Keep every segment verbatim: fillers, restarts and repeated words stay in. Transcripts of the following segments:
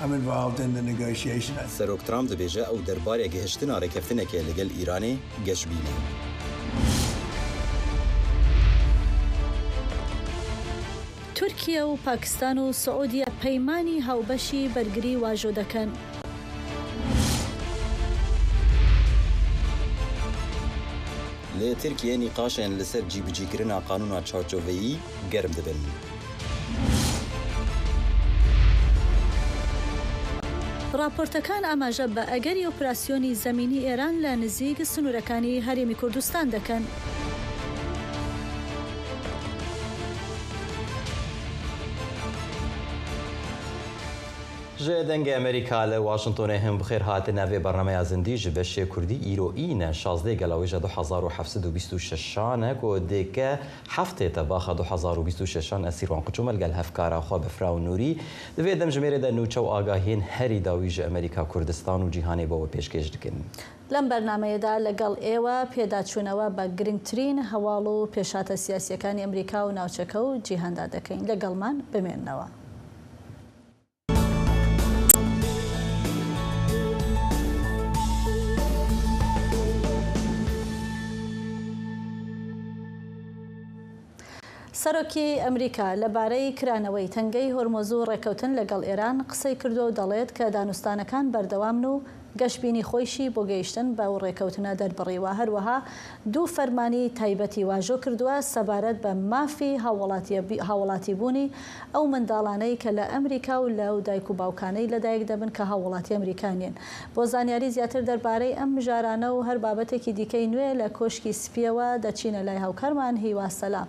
I'm involved in the negotiation. Serok Trump dibêje ew derbarê gihiştina rêkeftinekê li gel Îranê geşbîn e. تورکیە و پاکستان و سعودیە پەیمانی هاوبەشی بەرگری واژۆ دەکەن. Li Tirkiyê nîqaşên li ser cîbicîkirina qanûna çarçoveyî germ dibin. ڕاپۆرتەکان ئاماژە بە ئەگەری ئۆپراسیۆنی زەمینی ئێران لە نزیک سنوورەکانی هەرێمی کوردستان دەکەن. Ji Dengê Amerîka li Washingtonê him bi xêr hatin. Navê bernameya Zindî ji beşê Kurdî îro îne şazdeh Gelawêja du hezar û heft sed û bîst û şeşan e ku dêke heftê Tebaxa du hezar û bîst û şeşan. Ez Sîrwan Kuçû me li gel hevkara xwe Bifra û Nûrî di vê demjimêrê de nûçe û agahiyên herî dawî ji Amerîka, Kurdistan û cîhanê bo we pêşkêş dikin. لەم بەرنامەیەدا لەگەڵ ئێوە پێداچوونەوە بە گرنگترین هەواڵ و پێشهاتە سیاسیەکانی ئەمریکا و ناوچەکە و جیهاندا دەکەین. لەگەڵمان بمێننەوە. سەرۆکی ئەمریکا لەبارەی کرانەوەی تەنگەی هۆرمۆز و ڕێکەوتن لەگەڵ ئێران قسەی کردووە و دەڵێت کە دانوستانەکان بەردەوامن و گەشبینی خۆیشی بۆ گەیشتن بەو ڕێکەوتنە دەربڕیوە. هەروەها دوو فەرمانی تایبەتی واژۆ کردووە سەبارەت بە مافی هاوڵاتیبوونی ئەو منداڵانەی کە لە ئەمریکا و لەو دایک و باوکانەی لەدایک دەبن کە هاوڵاتی ئەمریکا نین. بۆ زانیاری زیاتر دەربارەی ئەم مژارانە و هەر بابەتێکی دیکەی نوێ لە کۆشکی سپیەوە دەچینە لای هاوکارمان هیوا سەلام.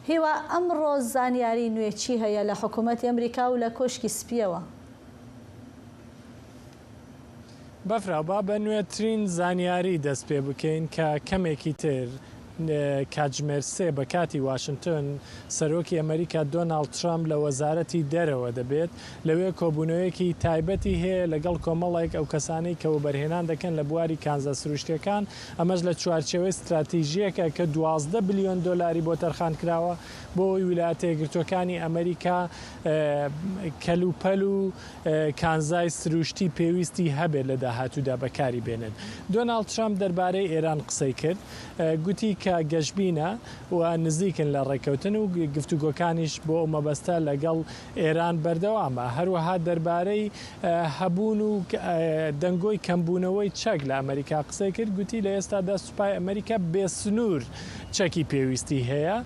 هیوا، ئەمڕۆ زانیاری نوێ چی هەیە لە حکوومەتی ئەمریکا و لە کۆشکی سپیەوە؟ بەفرا، با بە نوێترین زانیاری دەست پێ بکەین کە کەمێکی تر کاتژمێر سێ بە کاتی واشنتن، سەرۆکی ئەمریکا دۆناڵد ترامپ لە وەزارەتی دەرەوە دەبێت. لەوێ کۆبوونەوەیەکی تایبەتی هەیە لەگەڵ کۆمەڵێک ئەو کەسانەی کە وەبەرهێنان دەکەن لە بواری کانزا سروشتیەکان. ئەمەش لە چوارچێوەی استراتیژیەکە کە دوازدە بلیۆن دۆلاری بۆ تەرخان کراوە بۆ ئەوەی ویلایەتە یەکگرتووەکانی ئەمریکا کەلوپەل و کانزای سروشتی پێویستی هەبێت لە داهاتوودا بەکاری بێنن. دۆناڵد ترامپ دەربارەی ئێران قسەی کرد، گوتی کە گەشبینە و نزیکن لە ڕێکەوتن و گفتوگۆکانیش بۆ ئەو مەبەستە لەگەڵ ئێران بەردەوامە. هەروەها دەربارەی هەبوون و دەنگۆی کەمبوونەوەی چەک لە ئەمریکا قسەی کرد، گوتی لە ئێستادا سوپای ئەمریکا بێسنوور چەکی پێویستی هەیە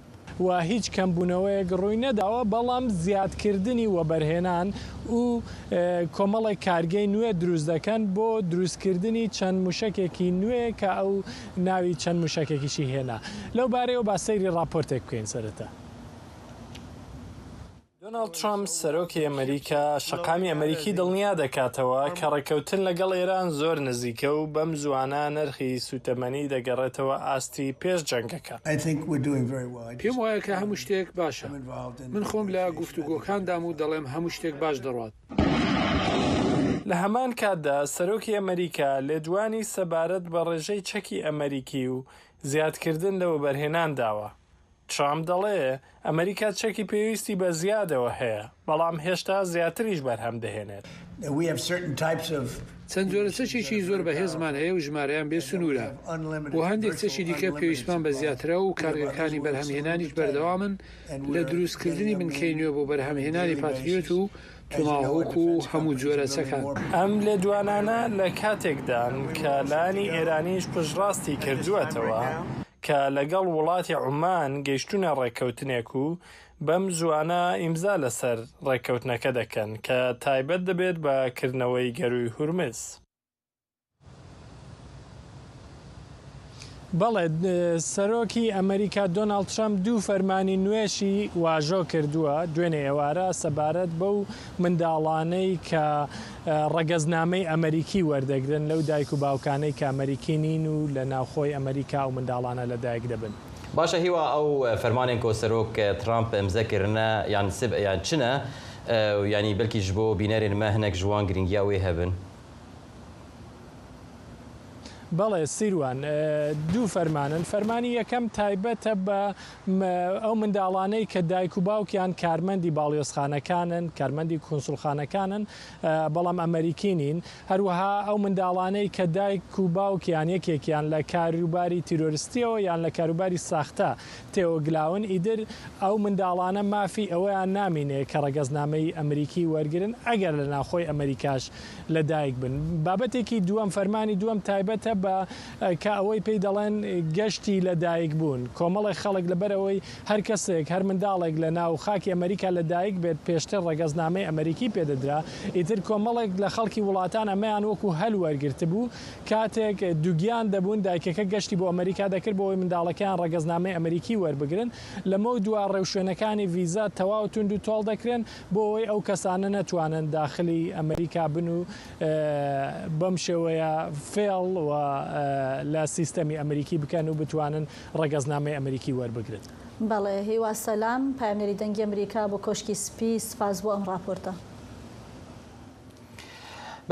و هیچ کەمبوونەوەیەک ڕووی نەداوە، بەڵام زیادکردنی وەبەرهێنان و کۆمەڵێک کارگەی نوێ دروست دەکەن بۆ دروستکردنی چەند موشەکێکی نوێ کە ئەو ناوی چەند موشەکێکیشی هێنا. لەو بارەیەوە با سەیری ڕاپۆرتێک بکەین سەرەتا. دۆناڵد ترامپ، سەرۆکی ئەمریکا، شەقامی ئەمریکی دڵنیا دەکاتەوە کە ڕێکەوتن لەگەڵ ئێران زۆر نزیکە و بەم زوانە نرخی سوتەمەنی دەگەڕێتەوە ئاستی پێش جەنگەکە. I think we're doing very well. I just- پێم وایە کە هەموو شتێک باشە. من خۆم لە گفتوگۆکاندام و دەڵێم هەموو شتێک باش دەڕوات. لە هەمان کاتدا سەرۆکی ئەمریکا لێدوانی سەبارەت بە ڕێژەی چەکی ئەمریکی و زیادکردن لە وەبەرهێنان داوە. ترامپ دەڵێ ئەمریکا چەکی پێویستی بە زیادەوە هەیە، بەڵام هێشتا زیاتریش بەرهەم دەهێنێت. We have certain types of چەند جۆرە چەکێکی زۆر بەهێزمان هەیە و ژمارەیان بێ سنوورە. بۆ هەندێک چەکی دیکە پێویستمان بە زیاترە و کارگەکانی بەرهەمهێنانیش بەردەوامن لە دروستکردنی بنکەی نوێ بۆ بەرهەمهێنانی پاتریۆت و توماهۆک و هەموو جۆرە چەکان. ئەم لێدوانانە لە کاتێکدان کە لایەنی ئێرانیش پشتڕاستی کردووەتەوە کە لەگەڵ وڵاتی عومان گەیشتونە ڕێککەوتنێک و بەم زوانە ئیمزا لەسەر ڕێککەوتنەکە دەکەن کە تایبەت دەبێت بە کردنەوەی گەرووی هورمز. بەڵێ، سەرۆکی ئەمریکا دۆناڵد ترامپ دوو فەرمانی نوێشی واژۆ کردووە دوێنێ ئێوارە سەبارەت بەو منداڵانەی کە ڕەگەزنامەی ئەمریکی وەردەگرن لەو دایک و باوکانەی کە ئەمریکی نین و لە ناوخۆی ئەمریکا ئەو منداڵانە لە دایک دەبن. باشە هیوا، ئەو فەرمانێن کۆ سەرۆک ترامپ ئەمزە کردنە یان سب یان چنە؟ یانی بەلکی ji bo bînerên me hinek ji wan girîngiya wê hebin. بەڵێ سیروان، ئە، دوو فەرمانن. فەرمانی یەکەم تایبەتە بە م-، ئەو منداڵانەی کە دایک و باوکیان کارمەندی باڵیۆزخانەکانن، کارمەندی کونسولخانەکانن، ئە، بەڵام ئەمریکی نین. هەروەها ئەو منداڵانەی کە دایک و باوکیان یەکێکیان لە کاروباری تیرۆریستیەوە یان لە کاروباری ساختە تێوەگلاون، ئیدر ئەو منداڵانە مافی ئەوەیان نامینێ کە ڕەگەزنامەی ئەمریکی وەرگرن، ئەگەر لە ناوخۆی ئەمریکاش لە دایک بن. بابەتێکی دووەم، فەرمانی دووەم تایبەتە بە، ئە، کە ئەوەی پێی دەڵێن گەشتی لە دایک بوون. کۆمەڵێک خەڵک لەبەر ئەوەی هەر کەسێک، هەر منداڵێک لە ناو خاکی ئەمریکا لە دایک بێت، پێشتر ڕەگەزنامەی ئەمریکی پێدەدرا. ئیتر کۆمەڵێک لە خەڵکی وڵاتان ئەمەیان وەکو هەل وەرگرت بوو. کاتێک دووگیان دەبوون، دایکەکە گەشتی بۆ ئەمریکا دەکرد، بۆ ئەوەی منداڵەکەیان ڕەگەزنامەی ئەمریکی وەربگرن. لەمەو دوا ڕێوشوێنەکانی ڤیزا تەواو توند و تۆڵ دەکرێن، بۆ ئەوەی ئەو کەسانە نەتوانن داخلی ئەمریکا بن و، ئە، بەم شێوەیە فێڵ و، ئە، لە سیستەمی ئەمریکی بکەن و بتوانن ڕەگەزنامەی ئەمریکی وەربگرن. بەڵێ، هیوا سەلام، پایەمنێری دەنگی ئەمریکا بۆ کۆشکی سپی، سپاس بۆ ئەم ڕاپۆرتە.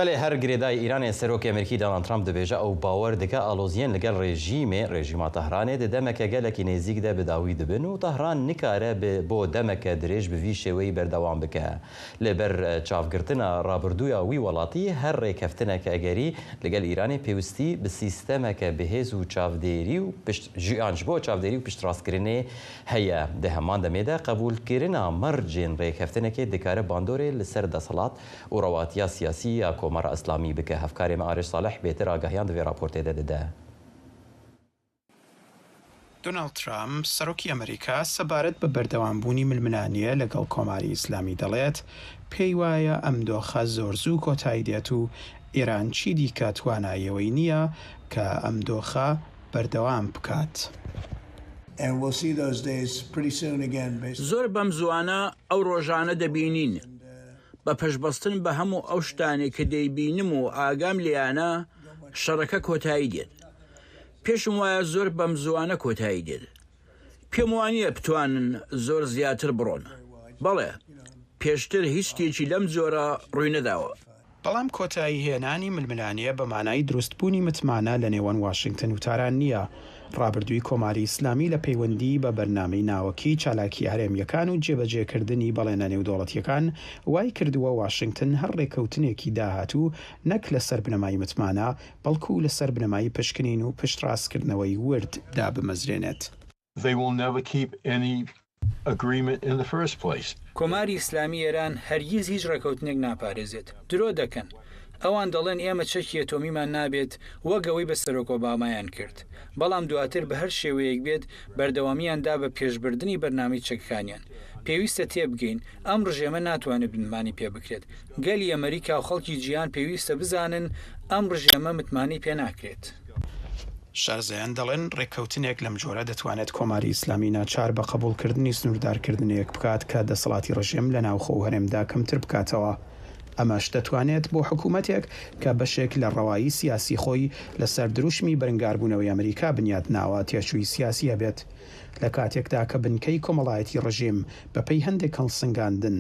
بەڵێ، هەر گرێدای ئیرانê serokê Amerîkî Donald Trump dibêje ew bawer dike aloziyên li gel rejîmê, rejîma Tehranê di demeke gelekî nêzîk de bi dawî dibin û Tehran nikare bi, bo demeke dirêj bi vî şêweyî berdewam bike. Li ber, e, çavgirtina rabirdûya wî welatî her rêkeftinek egerî li gel Îranê pêwistî bi sîstemeke bihêz û çavdêrî û pişt-, ji, yan ji bo çavdêrî û piştrastkirinê heye. Di heman demê de qebûlkirina mercên rêkeftinekê dikare bandorê li ser desthilat û rewatiya siyasî ya Komara Îslamî bike. Hevkarê me Arêş Salih bêtir agahiyan di vê raportê de dide. Donald Trump, serokî ئەمریکا، سەبارەت بە بەردەوامبوونی ململانیە لەگەڵ کۆماری ئیسلامی دەڵێت، پێی وایە ئەم دۆخە زۆر زوو کۆتایی دێت و ئێران چی دیکە تواناییەوەی نییە کە ئەم دۆخە بەردەوام بکات. And we'll see those days pretty soon again, based زۆر بەم زوانە ئەو ڕۆژانە دەبینین. بە پشتبەستن بە هەموو ئەو شتانێک کە دەیبینم و ئاگام لێیانە، شەڕەکە کۆتایی دێت. پێشم وایە زۆر بەم زوانە کۆتایی دێت. پێم وانییە بتوانن زۆر زیاتر بڕۆن. بەڵێ، پێشتر هیچ شتێکی لەم جۆرە ڕووی نەداوە. بەڵام کۆتایی هێنانی ململانیە بە مانای دروستبوونی متمانە لە نێوان واشنگتن و تاران نییە. ڕابردووی کۆماری ئیسلامی لە پەیوەندی بە بەرنامەی ناوەکی، چالاکی هەرێمیەکان و جێبەجێکردنی بەڵێنە نێودەوڵەتیەکان وای کردووە واشنگتن هەر ڕێکەوتنێکی داهاتوو نەک لەسەر بنەمای متمانە، بەڵکو لەسەر بنەمای پشکنین و پشتڕاستکردنەوەی ورد دابمەزرێنێت. They will never keep any agreement in the first place. کۆماری ئیسلامی ئێران هەرگیز هیچ ڕێکەوتنێک ناپارێزێت. درۆ دەکەن. ئەوان دەڵێن ئێمە چەکی ئەتۆمیمان نابێت، وەک ئەوەی بە سەرۆک ئۆبامایان کرد. بەڵام دواتر بە هەر شێوەیەک بێت، بەردەوامیان دا بە پێشبردنی بەرنامەی چەکەکانیان. پێویستە تێبگەین، ئەم ڕژێمە ناتوانێت بنمانی پێ بکرێت. گەلی ئەمریکا و خەڵکی جیهان پێویستە بزانن ئەم ڕژێمە متمانەی پێ ناکرێت. شارزایان دەڵێن ڕێککەوتنێک لەم جۆرە دەتوانێت کۆماری ئیسلامی ناچار بە قبوڵکردنی سنووردارکردنێک بکات کە دەسەڵاتی ڕژێم لە ناوخۆ و هەرێمدا کەمتر بکاتەوە. ئەمەش دەتوانێت بۆ حکوومەتێک کە بەشێک لە ڕەوایی سیاسی خۆی لەسەر دروشمی بەرنگاربوونەوەی ئەمریکا بنیات ناوە، تێچووی سیاسی هەبێت. لە کاتێکدا کە بنکەی کۆمەڵایەتی ڕژیم بەپێی هەندێک هەڵسەنگاندن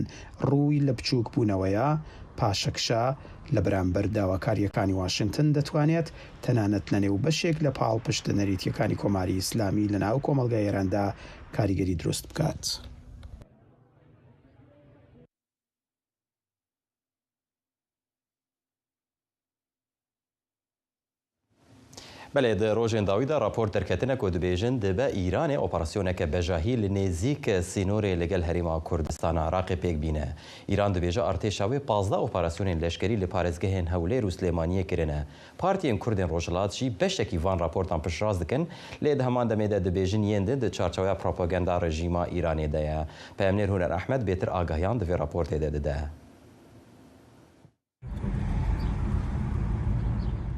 ڕووی لە بچووک بوونەوەیە، پاشەکشە لە بەرامبەر داواکارییەکانی واشنگتن دەتوانێت تەنانەت لە نێو بەشێک لە پاڵپشت نەریتییەکانی کۆماری ئیسلامی لە ناو کۆمەڵگای ئێراندا کاریگەری دروست بکات. Belê, di rojên dawî de rapor derketine ku dibêjin dibe Îranê operasyoneke bejahî li nêzîk sînorê li gel Herêma Kurdistana Iraqê pêk bîne. Îran dibêje artêşa wê pazdeh operasyonên leşkerî li parêzgehên Hewlêr û Silêmaniyê kirine. Partiyên Kurd ên Rojhilat jî beşekî van raportan piştrast dikin, lê di heman demê de dibêjin yên din di çarçeweya propaganda rejîma Îranê de ye. Peyamnêr Huner Ehmed bêtir agahiyan di vê raportê de dide.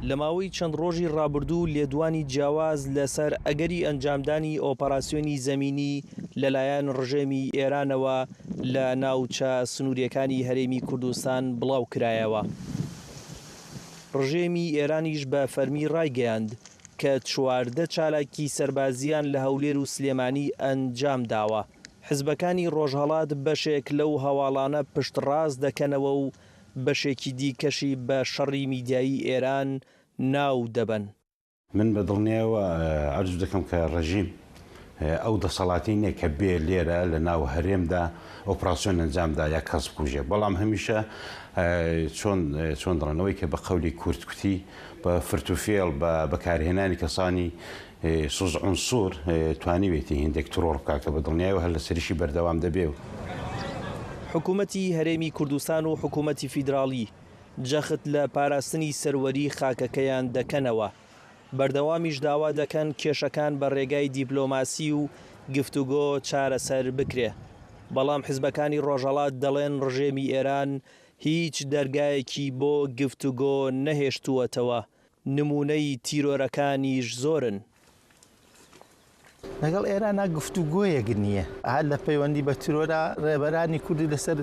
لە ماوەی چەند ڕۆژی ڕابردوو لێدوانی جیاواز لەسەر ئەگەری ئەنجامدانی ئۆپەراسیۆنی زەمینی لەلایەن ڕژێمی ئێرانەوە لە ناوچە سنووریەکانی هەرێمی کوردستان بڵاو کرایەوە. ڕژێمی ئێرانیش بە فەرمی ڕایگەیاند کە چواردە چالاکی سەربازیان لە هەولێر و سلێمانی ئەنجام داوە. حزبەکانی ڕۆژهەڵات بەشێک لەو هەواڵانە پشتڕاست دەکەنەوە و بەشێکی دیکەشی بە شەڕی میدیایی ئێران ناو دەبەن. من بە دڵنیایەوە ئەرز دەکەم کە ڕژیم ئەو دەسەڵاتی نییە کە بێ لێرە لە ناو هەرێمدا ئۆپراسیۆن ئەنجامدا یا کەس بکوژێ. بەڵام هەمیشە چۆن چۆن دڵێنەوەی کە بە قەولی کورد کوتی بە فرتوفێڵ بە بەکارهێنانی کەسانی سوز عنسور توانیوێتی هندێک ترۆر بکە کە بە دڵنیایەوە هەر لە سەریشی بەردەوام دەبێ و حکوومەتی هەرێمی کوردستان و حکوومەتی فیدراڵی جەخت لە پاراستنی سەروەری خاکەکەیان دەکەنەوە. بەردەوامیش داوا دەکەن کێشەکان بە ڕێگای دیپلۆماسی و گفتوگۆ چارەسەر بکرێ. بەڵام حزبەکانی ڕۆژهەڵات دەڵێن ڕژێمی ئێران هیچ دەرگایەکی بۆ گفتوگۆ نەهێشتووەتەوە. نموونەی تیرۆرەکانیش زۆرن. لەگەڵ ئێرانا گفتوگۆیەک نییە. هەر لە پەیوەندی بە ترۆرا ڕێبەرانی کوردی لەسەر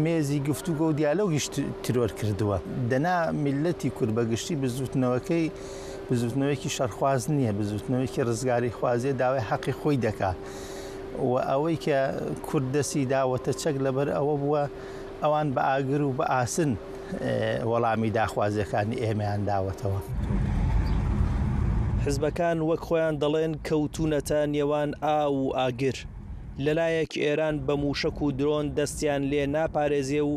مێزی گفتوگۆ و دیالۆگیش ترۆر کردووە. دەنا میللەتی کورد بە گشتی بزوتنەوەکەی بزوتنەوەیەکی شەرخواز نییە، بزوتنەوەیەکی ڕزگاری خوازیە داوای حەقی خۆی دەکا و ئەوەی کە کورد دەستی داوەتە چەک لەبەر ئەوە بووە ئەوان بە ئاگر و بە ئاسن وەڵامی داخوازیەکانی ئێمەیان داوەتەوە. حزبەکان وەک خۆیان دەڵێن کەوتونەتە نێوان ئاو و ئاگر. لەلایەک ئێران بە موشەک و درۆن دەستیان لێ ناپارێزێ و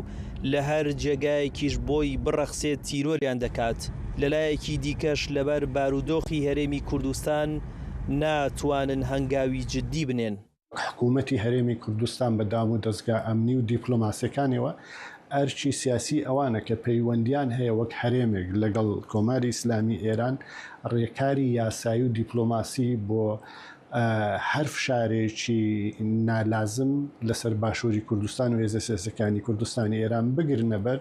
لە هەر جێگایەکیش بۆی بڕەخسێت تیرۆریان دەکات. لەلایەکی دیکەش لەبەر بارودۆخی هەرێمی کوردستان ناتوانن هەنگاوی جدی بنێن. حکوومەتی هەرێمی کوردستان بە دام و دەزگا ئەمنی و دیپلۆماسیەکانیەوە ئەرکی سیاسی ئەوانە کە پەیوەندیان هەیە وەک هەرێمێک لەگەڵ کۆماری ئیسلامی ئێران ڕێکاری یاسایی و دیپلۆماسی بۆ هەر فشارێکی نالازم لەسەر باشووری کوردستان و هێزە سیاسەکانی کوردستانی ئێران بگرنە بەر.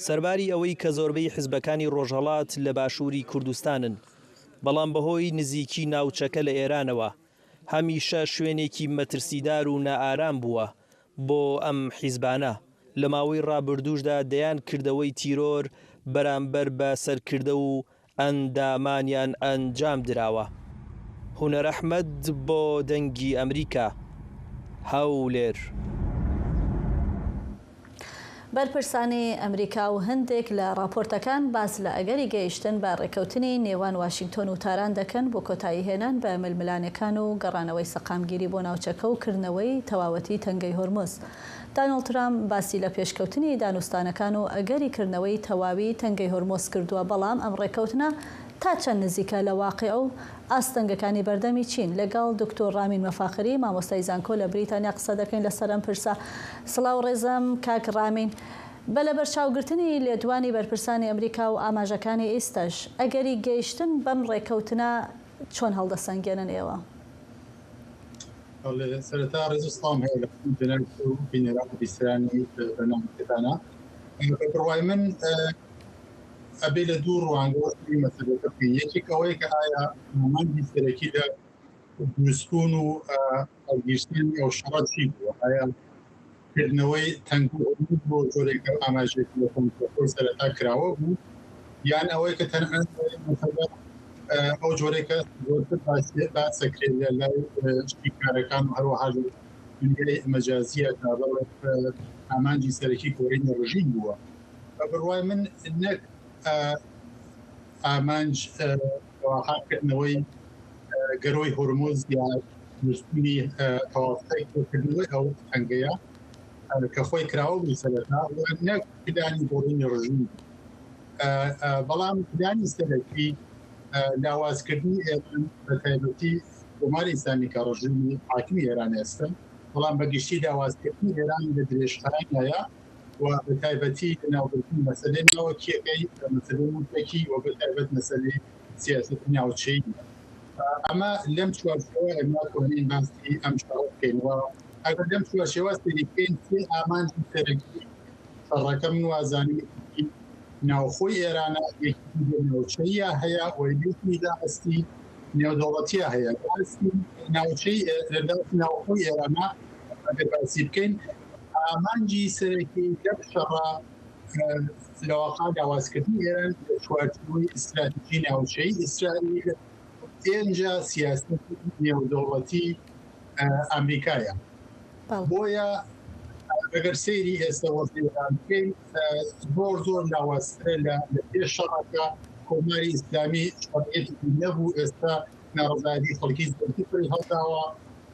سەرباری ئەوەی کە زۆربەی حزبەکانی ڕۆژهەڵات لە باشووری کوردستانن، بەڵام بەهۆی نزیکی ناوچەکە لە ئێرانەوە هەمیشە شوێنێکی مەترسیدار و نائارام بووە بۆ ئەم حیزبانە. لە ماوەی ڕابردووشدا دەیان کردەوەی تیرۆر بەرامبەر بە سەرکردە و ئەندامانیان ئەنجام دراوە. هونەر ئەحمەد بۆ دەنگی ئەمریکا، هەولێر. بەرپرسانی ئەمریکا و هەندێک لە ڕاپۆرتەکان باس لە ئەگەری گەیشتن بە ڕێکەوتنی نێوان واشنگتۆن و تاران دەکەن بۆ کۆتایی هێنان بە ململانێکان و گەڕانەوەی سەقامگیری بۆ ناوچەکە و کردنەوەی تەواوەتی تەنگەی هۆرمز. دانۆڵد ترامپ باسی لە پێشکەوتنی دانوستانەکان و ئەگەری کردنەوەی تەواوی تەنگەی هۆرمز کردووە، بەڵام ئەم ڕێکەوتنە تا چەند نزیکە لە واقیع و ئاستەنگەکانی بەردەمی چین؟ لەگەڵ دکتۆر ڕامین مەفاخری، مامۆستای زانکۆ لە بریتانیا قسە دەکەین لەسەر ئەم پرسە. سڵاو ڕێزم کاک ڕامین. بە لە بەرچاوگرتنی لێدوانی بەرپرسانی ئەمریکا و ئاماژەکانی ئیستەش، ئەگەری گەیشتن بەم ڕێکەوتنە چۆن هەڵدەسەنگێنن ئێوە؟ سەرەتا ڕێز و سڵام هەیە لە جەناب و بینەران و بیسەرانی بەنامەکەتانە. بە بڕوای من ئەبێ لە دوو ڕوانگەوە سەیری مەسەلەکە بکەین. یەکێک ئەوەیە کە ئایا مانگی سەرەکی لە دروستبوون و هەڵگیرسانی ئەو شەڕە چی بووە؟ ئایا کردنەوەی تەنگەی هۆرمز بۆ جۆرێک ئاماژەیەکی لە کۆنگرێسەکەی سەرەتا کراوە بوو، یان ئەوەی کە تەنها ئەو جۆرێک کە زۆرتر باس دەکرێت لە لای شتیکارەکان و هەروەها لە دونیای مەجازییەدا، بەڵێ ئامانجی سەرەکی گۆڕینی ڕژیم بووە. بە بڕوای من نەک ئامانج لەواقع کردنەوەی گەرۆی هۆرمز یا دروستبوونی تەوافقێک بۆ کردنەوەی ئەو تەنگەیە کە خۆی کراوە بوو سەرەتا و نەک پلانی گۆڕینی ڕژیم بوو. بەڵام پلانی سەرەکی لاوازکردنی ئێران، بە تایبەتی کۆماری ئیسلامی کە ڕژیمی حاکمی ئێران ئێستا، بەڵام بە گشتی لاوازکردنی ئێران لە درێژخایەنایە و بە تایبەتی لەناوبردنی مەسەلەی ناوەکییەکەی، مەسەلەی مووچەکی و بە تایبەت مەسەلەی سیاسەتی ناوچەیی. ئەمە لەم چوارچێوە ئێمە توانین باسی ئەم شەڕە بکەین و ئەگەر لەم چوارچێوە سەیری بکەین، سێ ئامانجی سەرەکی شەڕەکە من وازانم یەکێکی ناوخۆی ئێرانە، یەکێکی ناوچەییە هەیە و یەکێکی لە ئاستی نێودەوڵەتیە هەیە. لە ئاستی ناوچەی ناوخۆی ئێرانە ئەگەر باسی بکەین، ئامانجی سەرەکی لەم شەڕە لەواقع لاوازکردنی ئێران لە چوارچێوەی ئیستراتیژی ناوچەیی ئیسرائیل، ئێنجا سیاسەتی نێودەوڵەتی ئەمریکایە. بۆیە ئەگەر سەیری ئێستا وەزیران بکەین، زۆر زۆر لاوازترە لە پێش شەڕەکە. کۆماری ئیسلامی شەڕعیەتێکی نەبوو، ئێستا ناڕەزایەتی خەڵکی زۆرتر پێی هەڵداوە،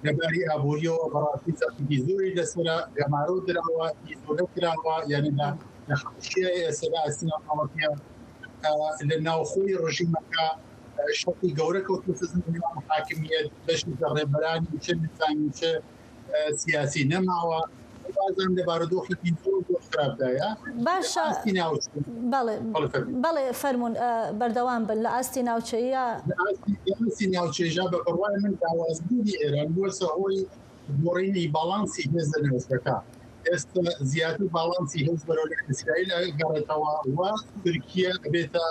لەباری ئابووریەوە بەڕاستی زەختی زۆری لەسەرە، گەمارۆ دراوە، ئیزۆلە کراوە، یعنی لە لە حەبشیە ئێستا لە ئاستی ناوەڕاستیە، لە ناوخۆی ڕژیمەکە شەڕی گەورە کەوتووە سەر نێوان حاکمیەت، بەشی لە ڕێبەرانی چ نزامی چ سیاسی نەماوە. بازم لە بارودۆخێکی زۆر زۆر خراپدایە. باشە. ئاستی ناوچە. بەڵێ. بەڵێ، فەرموو. بەڵێ، فەرموون، ئە، بەردەوام بن لە ئاستی ناوچەیە. لە ئاستی، لە ئاستی ناوچەیەژا بە بڕوای من داوازبوونی ئێران بووە سەهۆی گۆڕینی باڵانسی هێز لە ناوچەکە. ئێستا زیاتر باڵانسی هێز بەرەو لە ئیسرائیل ئەگەڕێتەوە و تورکیە ئەبێتە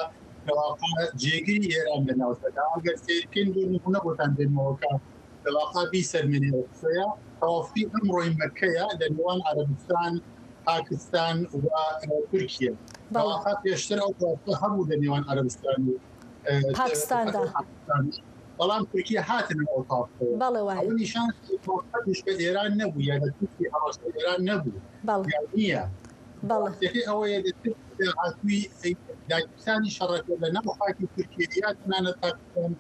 لەواقع جێگری ئێران لە ناوچەکە. ئەگەر سیرکەین بۆ نمونە بۆتان دێنمەوەکە لەواقع بی سەرمێنێ ئەو قسەیە تەوافقی ئەمڕۆی مەکەیە لە نێوان عەرەبستان، پاکستان و تورکیە. بەڵێ. لەواقع پێشتر ئەو تەوافقە هەبوو لە نێوان عەرەبستان و، ئە، پاکستاندا. پاکستان. بەڵام تورکیە هاتن ئەو تەوافقەوە. بەڵێ وایە. ئەوە نیشان تەوافقیش بە ئێران نەبوو، یا لە تورکی هەڕەشە ئێران نەبوو. بەڵێ. یا نییە. بەڵێ. تێکەی ئەوەیە لە تورکیا هاتووی داگیرسانی شەڕەکە لە ناو خاکی تورکیە یا تەنانەت پاکستان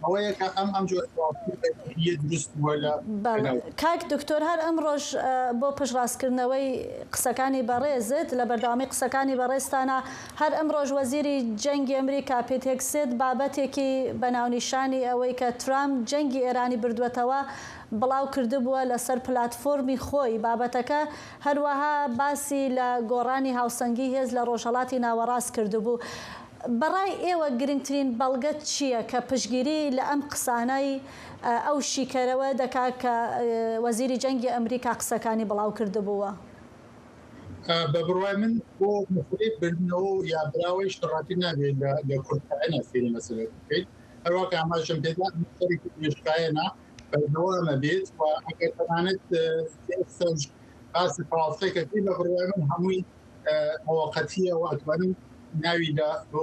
ئەوەیە کە ئەم، ئەم جۆرە تەوافقیە دروست بووە لە، بەڵێ. لە ناو. کاک دکتۆر، هەر ئەمڕۆژ، ئە، بۆ پشتڕاستکردنەوەی قسەکانی بەڕێزت، لە بەردەوامی قسەکانی بەڕێزتانە، هەر ئەمڕۆژ وەزیری جەنگی ئەمریکا پیت هێگسێت بابەتێکی بە ناونیشانی ئەوەی کە ترامپ جەنگی ئێرانی بردووەتەوە بڵاو کردبووە لەسەر پلاتفۆرمی خۆی. بابەتەکە هەروەها باسی لە گۆڕانی هاوسەنگی هێز لە ڕۆژهەڵاتی ناوەڕاست کردبوو. بەڕای ئێوە گرنگترین بەڵگە چییە کە پشتگیری لە ئەم قسانەی، ئە، ئەو شیکەرەوە دەکا کە، ئە، وەزیری جەنگی ئەمریکا قسەکانی بڵاو کردبووە؟ ئە، بە بڕوای من بۆ مەسەلەی بردنەوە و یا براوەی شەڕاتی نابێت لە، لە کورتایەنە سێری مەسەلە بکەیت. هەروەکە ئاماژم پێدا ئەمە سەرێکی درێژخایەنە بەردەوامە بێت و ئەگەر تەنانەت، ئە، ئێستاش باسی تەوافقێکە بێ، بە بڕوای من هەمووی، ئە، مەوەقەتیە و ئەتوانم ناوی لە بۆ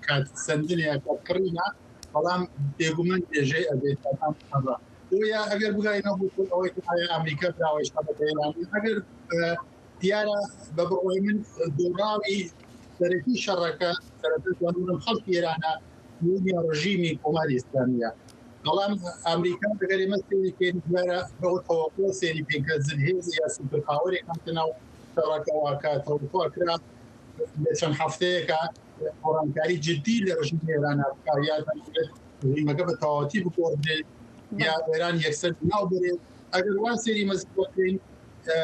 کات سندنێ یا کات کڕینە، بەڵام بێگومان درێژەی ئەبێت ئەم ئەمە. بۆیە ئەگەر بگاینە بۆ ئەوەی کە ئایا ئەمریکا براوەی شەڕەکە ئێرانی، ئەگەر، ئە، دیارە بە بڕوای من دۆڕاوی سەرەکی شەڕەکە، سەرەتا دەڵێم خەڵکی ئێرانە، بوونی ڕژیمی کۆماری ئیسلامیە. بەڵام ئەمریکا دەگەر ئێمە سێری کەین، دیارە بەو تەوەقوع سێری کەین کە زلهێز یا سوپەر پاوەرێک هاتە ناو شەڕەکەوە کە تەوەقوع کرا لە چەند هەفتەیەکە گۆڕانکاری جدی لە ڕژیمی ئێران بکا، یا دەبێت ڕژیمەکە بە تەواوەتی بگۆڕدرێت، یا ئێران یەکسەر ناو بەرێت. ئەگەر وا سێری مەزن بکەین، ئە،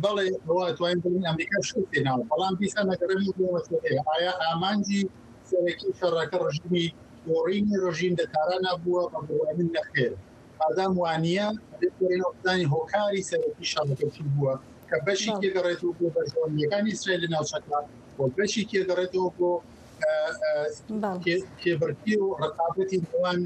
بەڵێ، ئەوە ئەتوانین بڵێن ئەمریکا شکستی ناوە. بەڵام دیسان ئەگەر ڕێمو بۆ مەسەلەیە، ئایا ئامانجی سەرەکی شەڕەکە ڕژیمی گۆڕینی ڕژیم لە تارانە بووە؟ بە بڕوای من نەخێر. مادام وانییە، ئەبێت بەرێنەوە بزانین هۆکاری سەرەکی شەڕەکە چی بووە، کە بەشی بەڵێ. تێگەڕێتەوە بۆ بەرژەوەندیەکانی ئیسرائیل لە ناوچەکە و بەشی تێگەڕێتەوە بۆ، ئە، ئە، بەڵێ. کێ-، کێبڕکی و ڕقابەتی نێوان،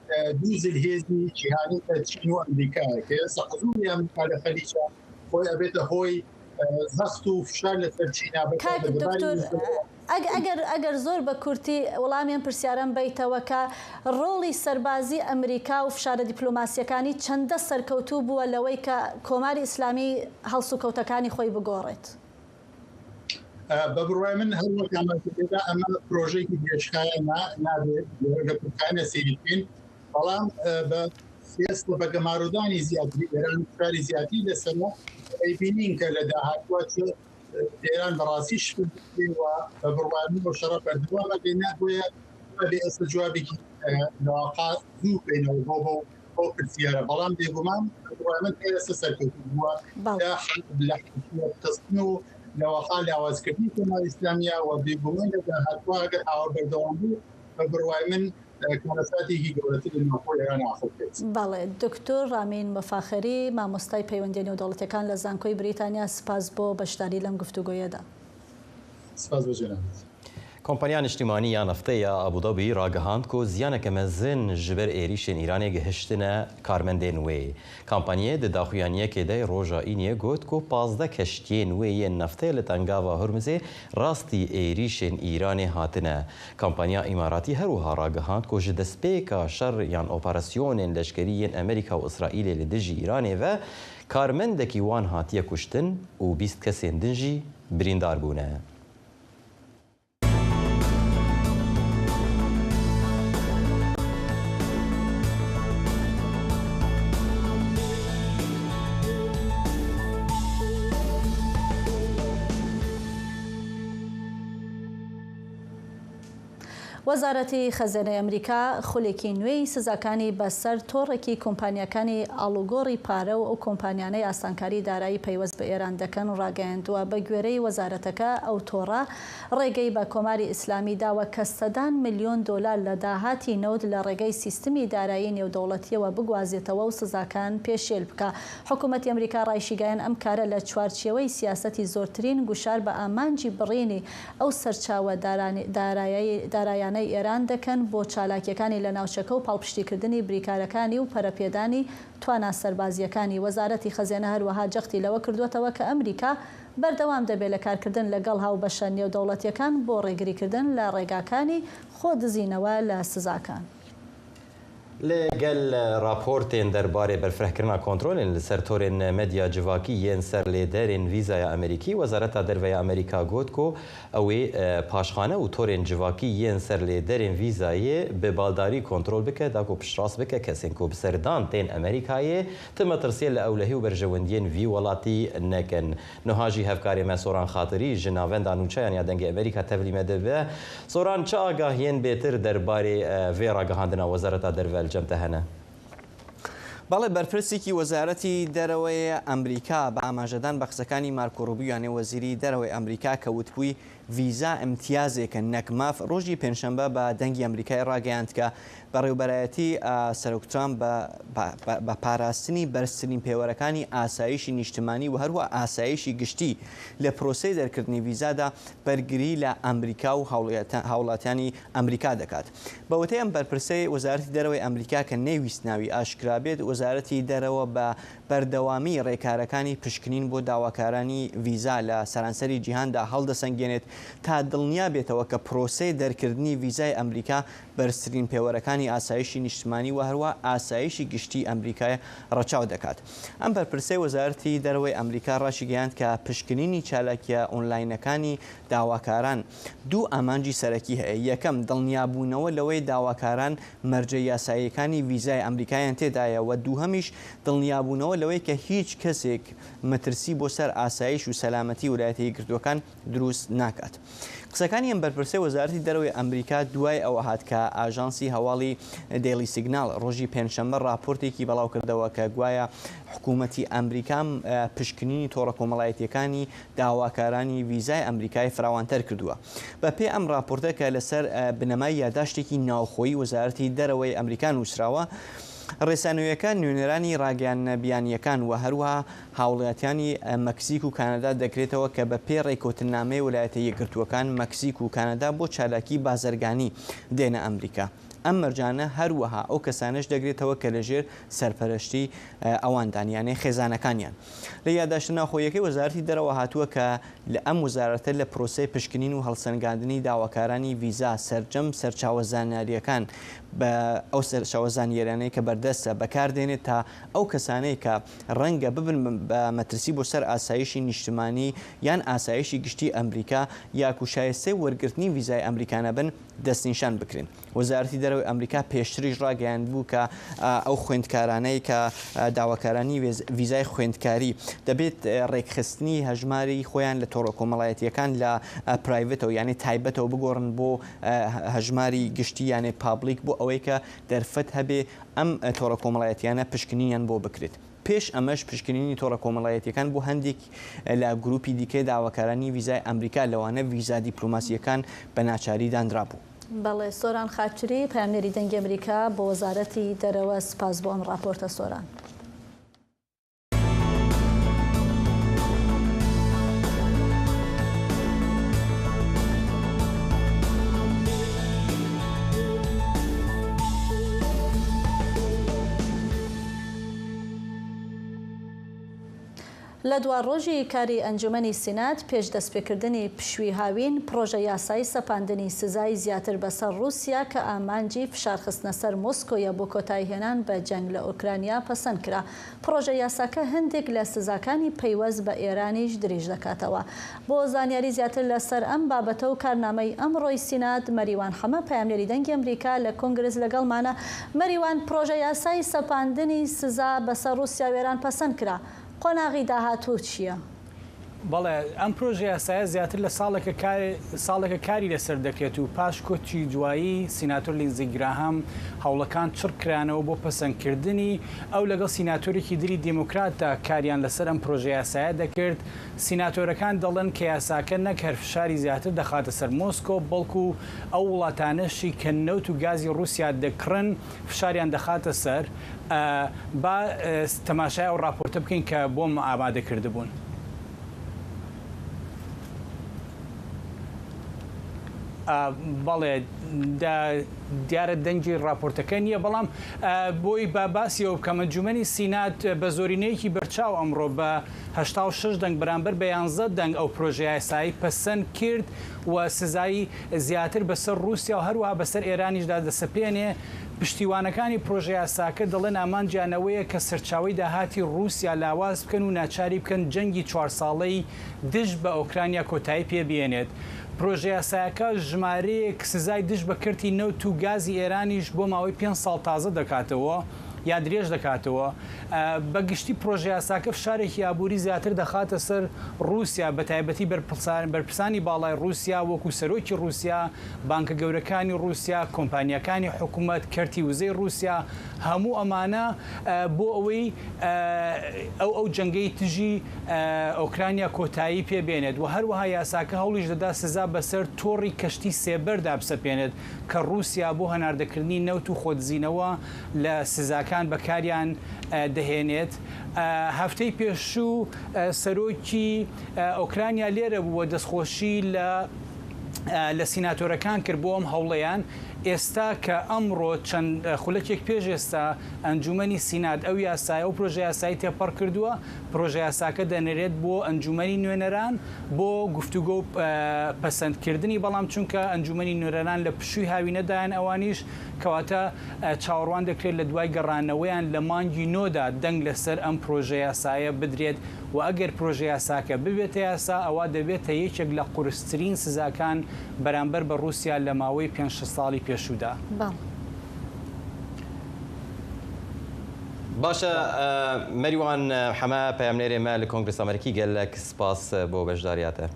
ئە، دوو زلهێزی جیهانی کە چین و ئەمریکایە، کە ئێستا حزوری ئەمریکا لە خەلیجە خۆی ئەبێتە هۆی، ئە، زەخت و فشار لەسەر چینە بکات کاک لە دەباری دکتۆر، ئیسرائیل. ئەگ-، ئەگەر، ئەگەر زۆر بە کورتی وەڵامی ئەم پرسیارەم بەیتەوە کە ڕۆڵی سەربازی ئەمریکا و فشارە دیپلۆماسیەکانی چەندە سەرکەوتوو بووە لەوەی کە کۆماری ئیسلامی هەڵسوکەوتەکانی خۆی بگۆڕێت؟ ئە، بە بڕوای من هەر وەک ئاماژە پێدا ئەمە پرۆژەیەکی درێژخایەنە، نابێت لە کورتانە سێری بکەین. بەڵام، ئە، بە ئێستا بە گەمارۆدانی زیاتری ئێران، فشاری زیاتری لەسەرە ئەیبینین کە لە داهاتوە چ ئێران بەڕاستی شکست بکرێ و بە بڕوای من بۆ شەڕە بەردەوامە بێ. نابووە بێ ئێستا جوابێکی، ئە، لەواقع زوو بینەوە بۆ، بۆ، بۆ پرسیارە. بەڵام بێگومان بە بڕوای من تا ئێستا سەرکەوتوو بووە بەڵێ. لە حەل-، لە حکومەتخستن و لەواقع لاوازکردنی کۆماری ئیسلامیە و بێگومان لە داهاتوە ئەگەر ئاوا بەردەوام بوو، بە بڕوای من، ئە، کارەساتێکی گەورەتر لە ناوخۆی ئێران ئاخۆ بێت. بەڵێ، دکتۆر ڕامین مفاخری، مامۆستای پەیوەندیە نێودەوڵەتیەکان لە زانکۆی بریتانیا، سپاس بۆ بەشداری لەم گفتوگۆیەدا. سپاس بۆ جەنابت. کۆمپانیا نیشتیمانی یا نەفتەیە ئابودابی ڕاگەهاند کو زیانەکە مەزن ji ber êrîşên Îranê gihiştine karmendên wê. Kampaniyê di daxuyaniyekê de roja Îniyê got ku pazdeh keştiyên wê yên neftê li Tengava Hurmizê rastî êrîşên Îranê hatine. Kampanya Îmaratî her wiha ragihand ku ji destpêka şer yan operasyonên leşkerî yên Amerîka û Îsraîlê li dijî Îranê ve karmendekî wan hatiye kuştin û bîst kesên din jî birîndar bûne. وەزارەتی خەزێنەی ئەمریکا خولێکی نوێی سزاکانی بەسەر تۆڕێکی کۆمپانیاکانی ئاڵوگۆڕی پارە و ئەو کۆمپانیانەی ئاسانکاری دارایی پەیوەست بە ئێران دەکەن ڕاگەیاندووە. بە گوێرەی وەزارەتەکە، ئەو تۆڕە ڕێگەی بە کۆماری ئیسلامی داوە کە سەدان ملیۆن دۆلار لە داهاتی نەوت لە ڕێگەی سیستمی دارایی نێودەوڵەتیەوە بگوازێتەوە و سزاکان پێشێل بکە. حکوومەتی ئەمریکا ڕایشیگەیان ئەم کارە لە چوارچێوەی سیاسەتی زۆرترین گوشار بە ئامانجی بڕینی ئەو سەرچاوە دارانی-، دارایی-، دارایانەی ئێران دەکەن بۆ چالاکیەکانی لە ناوچەکە و پاڵپشتیکردنی بریکارەکانی و پەرەپێدانی توانا سەربازیەکانی. وەزارەتی خەزێنە هەروەها جەختی لەوە کردووەتەوە کە ئەمریکا بەردەوام دەبێت لە کارکردن لەگەڵ هاوبەشە نێودەوڵەتیەکان بۆ ڕێگریکردن لە ڕێگاکانی خۆ دزینەوە لە سزاکان. لەگەل راپۆرتên derbarê berfirehkirina kontrolên li ser torên medya civakî yên ser lêderên vîzaya Amerîkî, Wezareta Derve ya Amerîka got ku ew ê, e, paşxane û torên civakî yên ser lêderên vîzayê bi baldarî kontrol bike, da ku piştrast bike kesên ku bi ser dan tên Amerîkayê ti metirsiyê li ewlehî û berjewendiyên vî welatî nekin. Niha jî hevkarê me Soran Xatirî ji Navenda Nûçeyan ya Dengê Amerîka tevlî me dibe. Soran, çi agahiyên bêtir derbarê, e, vê ragihandina Wezareta Derve li cem te hene? بەڵێ، بەرپرسێکی وەزارەتی دەرەوەی ئەمریکا بە ئاماژەدان بە قسەکانی مارکۆ ڕوبیو، یانێ وەزیری دەرەوەی ئەمریکا، کە وتبووی، ڤیزا ئیمتیازێکە نەک ماف، ڕۆژی پێنجشەممە بە دەنگی ئەمریکای ڕاگەیاند کە بەڕێوبەرایەتی، ئا، سەرۆک ترامپ بە، بە، بە، بە پاراستنی بەرزترین پێوەرەکانی ئاسایشی نیشتمانی و هەروە ئاسایشی گشتی لە پرۆسەی دەرکردنی ڤیزادا بەرگری لە ئەمریکا و هاوڵاتیانی ئەمریکا دەکات. بە وتەی ئەم بەرپرسەی وەزارەتی دەرەوەی ئەمریکا کە نەیویست ناوی ئاشکرا بێت، وەزارەتی دەرەوە بە بەردەوامی ڕێکارەکانی پشکنین بۆ داواکارانی ڤیزا لە سەرانسەری جیهاندا هەڵدەسەنگێنێت تا دڵنیا بێتەوە کە پرۆسەی دەرکردنی ڤیزای ئەمریکا بەرزترین پێوەرەکانی ئاسایشی نیشتمانی و هەروە ئاسایشی گشتی ئەمریکای ڕەچاو دەکات. ئەم بەرپرسەی وەزارەتی دەرەوەی ئەمریکا ڕاشیگەیاند کە پشکنینی چالاکیە ئۆنلاینەکانی داواکاران دوو ئامانجی سەرەکی هەیە. یەکەم، دڵنیابوونەوە لەوەی داواکاران مەرجە یاساییەکانی ڤیزای ئەمریکایان تێدایە و دووهەمیش دڵنیابوونەوە لەوەی کە هیچ کەسێک مەترسی بۆ سەر ئاسایش و سەلامەتی ویلایەتە یەکگرتووەکان دروست ناکات. قسەکانی ئەم بەرپرسەی وەزارەتی دەرەوەی ئەمریکا دوای ئەوە هات کە ئاژانسی هەواڵی دەیلی سیگناڵ ڕۆژی پێنجشەممە ڕاپۆرتێکی بەڵاوکردەوە کە گوایە حکوومەتی ئەمریکا، ئە، پشکنینی تۆڕە کۆمەڵایەتیەکانی داواکارانی ڤیزای ئەمریکای فراوانتەر کردووە. بە پێ ئەم ڕاپۆرتە کە لەسەر، ئە، بنەمای یاداشتێکی ناوخۆی وەزارەتی دەرەوەی ئەمریکا نووسراوە، ڕێسانویەکە نوێنەرانی ڕاگەیاندنە بیانیەکان و هەروەها هاوڵاتیانی، ئە، مەکسیک و کانادا دەگرێتەوە کە بە پێ ڕێککەوتننامەی ویلایەتە یەکگرتووەکان مەکسیک و کانادا بۆ چالاکی بازرگانی دێنە ئەمریکا. ئەم مەرجانە هەروەها ئەو کەسانەش دەگرێتەوە کە لەژێر سەرپەرشتی، ئە، ئەواندان، یانێ خێزانەکانیان. لە یاداشتە ناوخۆییەکەی وەزارەتی دەرەوە هاتووە کە لە ئەم وەزارەتە لە پرۆسەی پشکنین و هەڵسەنگاندنی داواکارانی ڤیزا سەرجەم سەرچاوە زانیاریەکان بە ئەو سەرچاوە زانیاریانەی کە بەردەستە بەکاردێنێت تا ئەو کەسانەی کە ڕەنگە ببن بە مەترسی بۆ سەر ئاسایشی نیشتمانی یان ئاسایشی گشتی ئەمریکا یا کو شایستەی وەرگرتنی ڤیزای ئەمریکا نەبن، دەستنیشان بکرێن. وەزارەتی دەرەوەی ئەمریکا پێشتریش ڕاگەیاندبوو کە، ئە، ئەو خوێندکارانەی کە، ئە، داواکارانی ڤێز-، ڤیزای خوێندکاری دەبێت، ئە، ڕێکخستنی هەژماری خۆیان لە تۆڕە کۆمەڵایەتیەکان لە، ئە، پرایڤەتەوە، یانێ تایبەتەوە بگۆڕن بۆ، ئە، هەژماری گشتی، یانێ پابلیک، بۆ ئەوەی کە دەرفەت هەبێ ئەم، ئە، تۆڕە کۆمەڵایەتیانە پشکنینیان بۆ بکرێت. پێش ئەمەش پشکنینی تۆڕە کۆمەڵایەتیەکان بۆ هەندێک لە گروپی دیکەی داواکارانی ڤیزای ئەمریکا، لەوانە ڤیزا دیپلۆماسیەکان، بە ناچاری دانرابوو. بەڵێ، سۆران خاتری، پەیامنێری دەنگی ئەمریکا بۆ وەزارەتی دەرەوە، سپاس بۆ ئەم ڕاپۆرتە، سۆران. لە دواڕۆژی کاری ئەنجومەنی سینات پێش دەستپێکردنی پشوی هاوین، پڕۆژە یاسای سەپاندنی سزای زیاتر بەسەر ڕووسیا کە ئامانجی فشارخستنە سەر مۆسکۆیە بۆ کۆتاییهێنان بە جەنگ لە ئۆکرانیا پەسەند کرا. پڕۆژە یاساکە هەندێک لە سزاکانی پەیوەست بە ئێرانیش درێژ دەکاتەوە. بۆ زانیاری زیاتر لەسەر ئەم بابەتە و کارنامەی ئەمڕۆی سینات، مەریوان حەمە، پەیامنێری دەنگی ئەمریکا لە کۆنگرس، لەگەڵمانە. مەریوان، پڕۆژە یاسای سەپاندنی سزا بەسەر ڕووسیا و ئێران پەسەند کرا. قۆناغی داهاتوو چییە؟ بەڵێ، ئەم پرۆژە یاسایە زیاتر لە ساڵێکە کار-، ساڵێکە کاری لەسەر دەکرێت و پاش کۆچی دوایی سیناتۆر لیندزی گراهام هەوڵەکان چڕ کرانەوە بۆ پەسەندکردنی ئەو لەگەڵ سیناتۆرێکی دیری دێموکراتدا کاریان لەسەر ئەم پرۆژە یاسایە دەکرد. سیناتۆرەکان دەڵێن کە یاساکە نەک هەر فشاری زیاتر دەخاتە سەر مۆسکۆ، بەڵکو ئەو وڵاتانەشی کە نەوت و گازی رووسیا دەکڕن فشاریان دەخاتە سەر. ئە، با، ئە، تەماشای ئەو راپۆرتە بکەین کە بۆم ئامادە کردبوون. ئە، بەڵێ، دا-، دیارە دەنگی راپۆرتەکە نییە، بەڵام، ئە، بۆی با باسی ئەوە بکەم، ئەنجومەنی سینات بە زۆرینەیەکی بەرچاو ئەمڕۆ بە هەشتا و شەش دەنگ بەرامبەر بە یانزە دەنگ ئەو پرۆژە یاسایی پەسەند کرد و سزایی زیاتر بەسەر رووسیا و هەروەها بەسەر ئێرانیشدا دەسەپێنێ. پشتیوانەکانی پرۆژە یاساکە دەڵێن ئامانجیان ئەوەیە کە سەرچاوەی داهاتی رووسیا لاواز بکەن و ناچاری بکەن جەنگی چوار ساڵەی دژ بە ئۆکرانیا کۆتایی پێ بێنێت. پرۆژە یاسایەکە ژمارەیەک سزای دژ بە کەرتی نەوت و گازی ئێرانیش بۆ ماوەی پێنج ساڵ تازە دەکاتەوە یا درێژ دەکاتەوە. ئە، بە گشتی پرۆژە یاساکە فشارێکی ئابووری زیاتر دەخاتە سەر رووسیا، بە تایبەتی بەرپرسان-، بەرپرسانی باڵای رووسیا، وەکو سەرۆکی رووسیا، بانکە گەورەکانی رووسیا، کۆمپانیاکانی حکوومەت، کەرتی وزەی رووسیا، هەموو ئەمانە، ئە، بۆ ئەوەی، ئە، ئەو، ئەو جەنگەی تژی، ئە، ئۆکرانیا کۆتایی پێ بێنێت و هەروەها یاساکە هەوڵیش دەدا سزا بەسەر تۆڕی کەشتی سێبەردا بسەپێنێت کە رووسیا بۆ هەناردەکردنی نەوت و خۆدزینەوە لە سزاکان بەکاریان، ئە، دەهێنێت. ئە، هەفتەی پێشوو، ئە، سەرۆکی، ئە، ئۆکرانیا لێرە بوو و دەستخۆشی لە، ئە، لە سیناتۆرەکان کرد بۆ ئەم هەوڵەیان. ئێستا کە ئەمڕۆ چەند، ئە، خولەکێک پێش ئێستا ئەنجومەنی سینات ئەو یاسایە، ئەو پرۆژە یاسایی تێپەڕ کردووە، پرۆژە یاساکە دەنرێت بۆ ئەنجومەنی نوێنەران بۆ گفتوگۆ و، ئە، پەسەندکردنی، بەڵام چونکە ئەنجومەنی نوێنەران لە پشووی هاوینەدایان، ئەوانیش کەواتە، ئە، چاوەڕوان دەکرێت لە دوای گەڕانەوەیان لە مانگی نۆدا دەنگ لەسەر ئەم پرۆژە یاسایە بدرێت و ئەگەر پرۆژە یاساکە ببێتە یاسا، ئەوە دەبێتە یەکێک لە قورسترین سزاکان بەرامبەر بە رووسیا لە ماوەی پێنج ساڵی پێشوودا. بەڵێ. باشە، ئە، مەریوان، ئە، حەمە، پەیامنێرێ مە لە کۆنگرس ئەمریکی، گەلەک سپاس بۆ بەشداریاتە.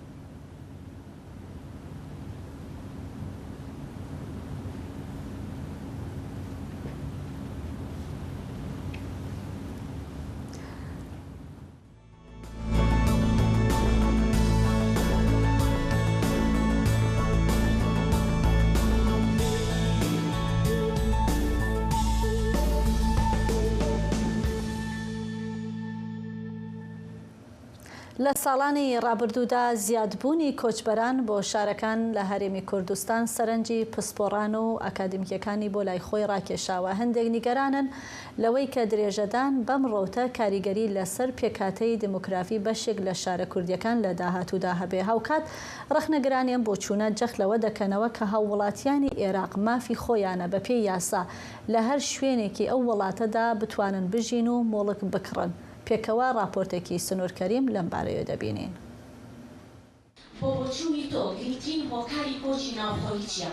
لە ساڵانی ڕابردوودا زیادبوونی کۆچبەران بۆ شارەکان لە هەرێمی کوردستان سەرنجی پسپۆڕان و ئەکادیمیەکانی بۆ لای خۆی ڕاکێشاوە. هەندێک نیگەرانن لەوەی کە درێژەدان بەم ڕەوتە کاریگەری لەسەر پێکهاتەی دیموگرافی بەشێک لە شارە کوردیەکان لە داهاتوودا هەبێ. هاوکات ڕەخنەگران ئەم بۆچوونە جەخت لەوە دەکەنەوە کە هاووڵاتیانی ئێراق مافی خۆیانە بە پێی یاسا لە هەر شوێنێکی ئەو وڵاتەدا بتوانن بژین و مۆڵک بکڕن. پێکەوە ڕاپۆرتێکی سنوور کەریم لەم بارەیە دەبینین. بۆ بۆچوونی تۆ گرنگترین هۆکاری کۆچی ناوخۆیی چییە؟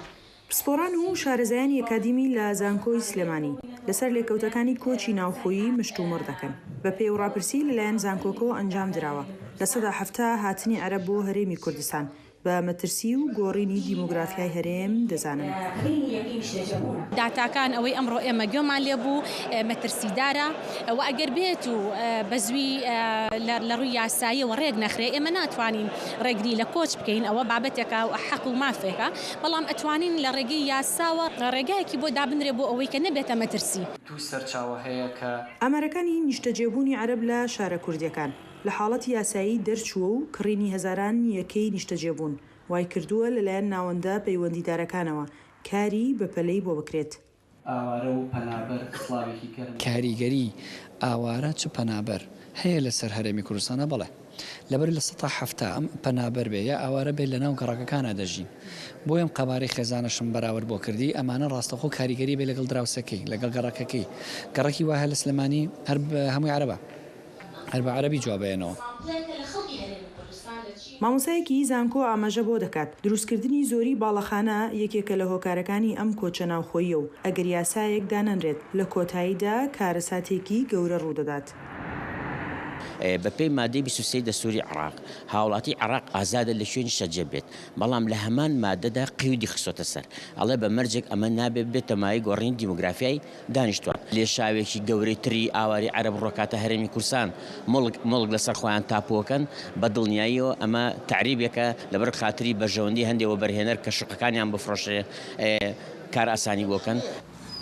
پسپۆڕان و شارەزایانی ئەکادیمی لە زانکۆی سلێمانی لەسەر لێکەوتەکانی کۆچی ناوخۆیی مشتومڕ دەکەن. بە پێی و ڕاپرسی لەلایەن زانکۆکۆ ئەنجام دراوە، لە سەدا حەفتا هاتنی عەرەب بۆ هەرێمی کوردستان بە مەترسی و گۆڕینی دیموگرافیای هەرێم دەزانن. داتاکان ئەوەی ئەمڕۆ ئێمە گوێمان لێ بوو، ئێ، مەترسیدارە. و ئەگەر بێت و، ئێ، بە زووی، ئێ، لە، لە ڕووی یاساییەوە ڕێک نەخرێ، ئێمە ناتوانین ڕێگری لە کۆچ بکەین. ئەوە بابەتێکە و حەق و مافێکە. بەڵام ئەتوانین لە ڕێگەی یاساوە ڕێگایەکی بۆ دابنرێ بۆ ئەوەی کە نەبێتە مەترسی. دوو سەرچاوە هەیە کە ئامارەکانی نیشتەجێبوونی عەرەب لە شارە کوردیەکان لە حاڵەتی یاسایی دەرچووە و کڕینی هەزاران یەکەی نیشتەجێبوون وای کردووە لەلایەن ناوەندە پەیوەندیدارەکانەوە کاری بەپەلەی بۆ بکرێت. ئاوارە و پەنابەر سڵاوێکی گەرم. کاریگەری ئاوارە چ پەنابەر هەیە لەسەر هەرێمی کوردستانە؟ بەڵێ. لەبەر لە سەدا حەفتا ئەم پەنابەر بێ یا ئاوارە بێ لەناو گەڕەکەکانا دەژین. بۆیە ئەم قەبارەی خێزانەشم بەراورد بۆ کردی، ئەمانە ڕاستەوخۆ کاریگەری بێ لەگەڵ دراوسێکەی، لەگەڵ گەڕەکەکەی. گەڕەکی وا هەیە لە سلێمانی هەر بە هەمووی عەرەبە. هەر بە عەرەبی جواب ئەیەنەوە. مامۆستایەکی زانکۆ ئاماژە بۆ دەکات، دروستکردنی زۆری باڵەخانە یەکێکە لە هۆکارەکانی ئەم کۆچە ناوخۆییە و ئەگەر یاسایەک دانەنرێت لە کۆتاییدا کارەساتێکی گەورە ڕوودەدات. بە پێی مادەی بیست و سێ دەستوری عێراق، هاوڵاتی عێراق ئازادە لە کوێ نیشتەجێ بێت، بەڵام لە هەمان مادەدا قەیودی خستۆتە سەر، ئەڵێ بە مەرجێک ئەمە نابێت بێتە مایەی گۆڕینی دیموگرافیای دانیشتوان. لێشاوێکی گەورەی تری ئاواری عەرەب ڕۆکاتە هەرێمی کوردستان، مڵک، مڵک لەسەر خۆیان تاپۆکەن، بە دڵنیاییەوە ئەمە تەعریبێکە لەبەر خاتری بەرژەوەندی هەندێک وەبەرهێنەر کە شوقەکانیان بفرۆشێ، ئێ، کار ئاسانی بۆکەن.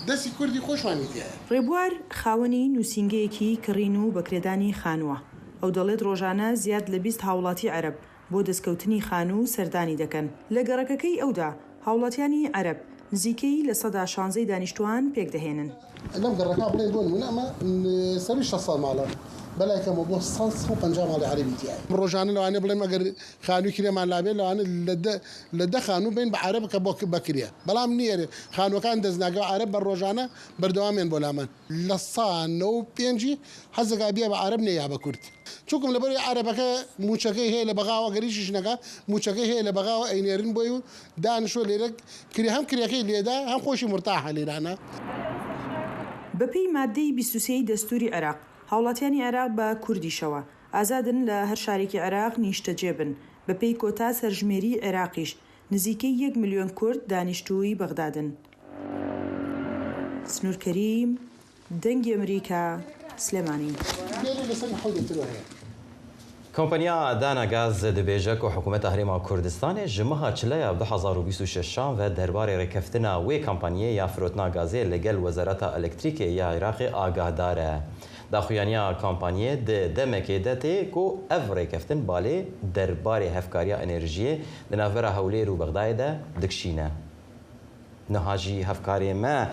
دەستی کوردی خۆشوانی تێ. ڕێبوار خاوەنی نووسینگەیەکی کڕین و بەکرێدانی خانووە. ئەو دەڵێت ڕۆژانە زیاد لە بیست هاوڵاتی عەرەب بۆ دەستکەوتنی خانوو سەردانی دەکەن. لە گەڕەکەکەی ئەودا هاوڵاتیانی عەرەب نزیکەی لە سەدا شانزەی دانیشتوان پێک دەهێنن. لەم گەڕەکە بڵێن بۆ نمونە ئەمە، م، سەروی شەست سەد ماڵە. بەلای کەمە بۆ سەد، سەد و پەنجا ماڵی عەرەبی تیایە. ڕۆژانە لەوانەیە بڵێم ئەگەر خانووی کرێمان لابێ، لەوانە لە دە، لە دە خانوو بین بە عەرەب کە بۆ ک-، بە کرێ. بەڵام نییە خانووەکان دەست ناگەوە عەرەب بە ڕۆژانە بەردەوامێن بۆ لامان. لە سا نەوە و پێنجی حەزەکە بیا بە عەرەب نەیا بە کورد. چونکم لەبەر عەرەبەکە موچەکەی هەیە لە بەغاوە، گەریشیش نەکا، موچەکەی هەیە لە بەغاوە ئەینێرن بۆی و دانیشۆ لێرە کرێ، هەم کرێکەی لێدا، هەم خۆشی مرتاحە لێرانە. بە پێی مادەی بیست و سێی دەستوری عێراق، هاوڵاتیانی عێراق بە کوردیشەوە ئازادن لە هەر شارێکی عێراق نیشتەجێ بن، بە پێی کۆتا سەرژمێری عێراقیش نزیکەی یەک ملیۆن کورد دانیشتووی بەغدادن. سنوور کەریم، دەنگی ئەمریکا، سلێمانی. Kompanya Dana Gaz dibêje ku Hikûmeta Herêma Kurdistanê ji meha Çileya du hezar û bîst û şeşan ve derbarê rêkeftina wê kompanyê ya firotina gazê li gel Wezareta Elektrîkê ya Iraqê agahdar e. Daxuyaniya kompanyê di demekê de tê ku ev rêkeftin balê derbarê hevkariya enerjiyê di navbera Hewlêr û Bexdayê de dikişîne. Niha jî hevkarê me,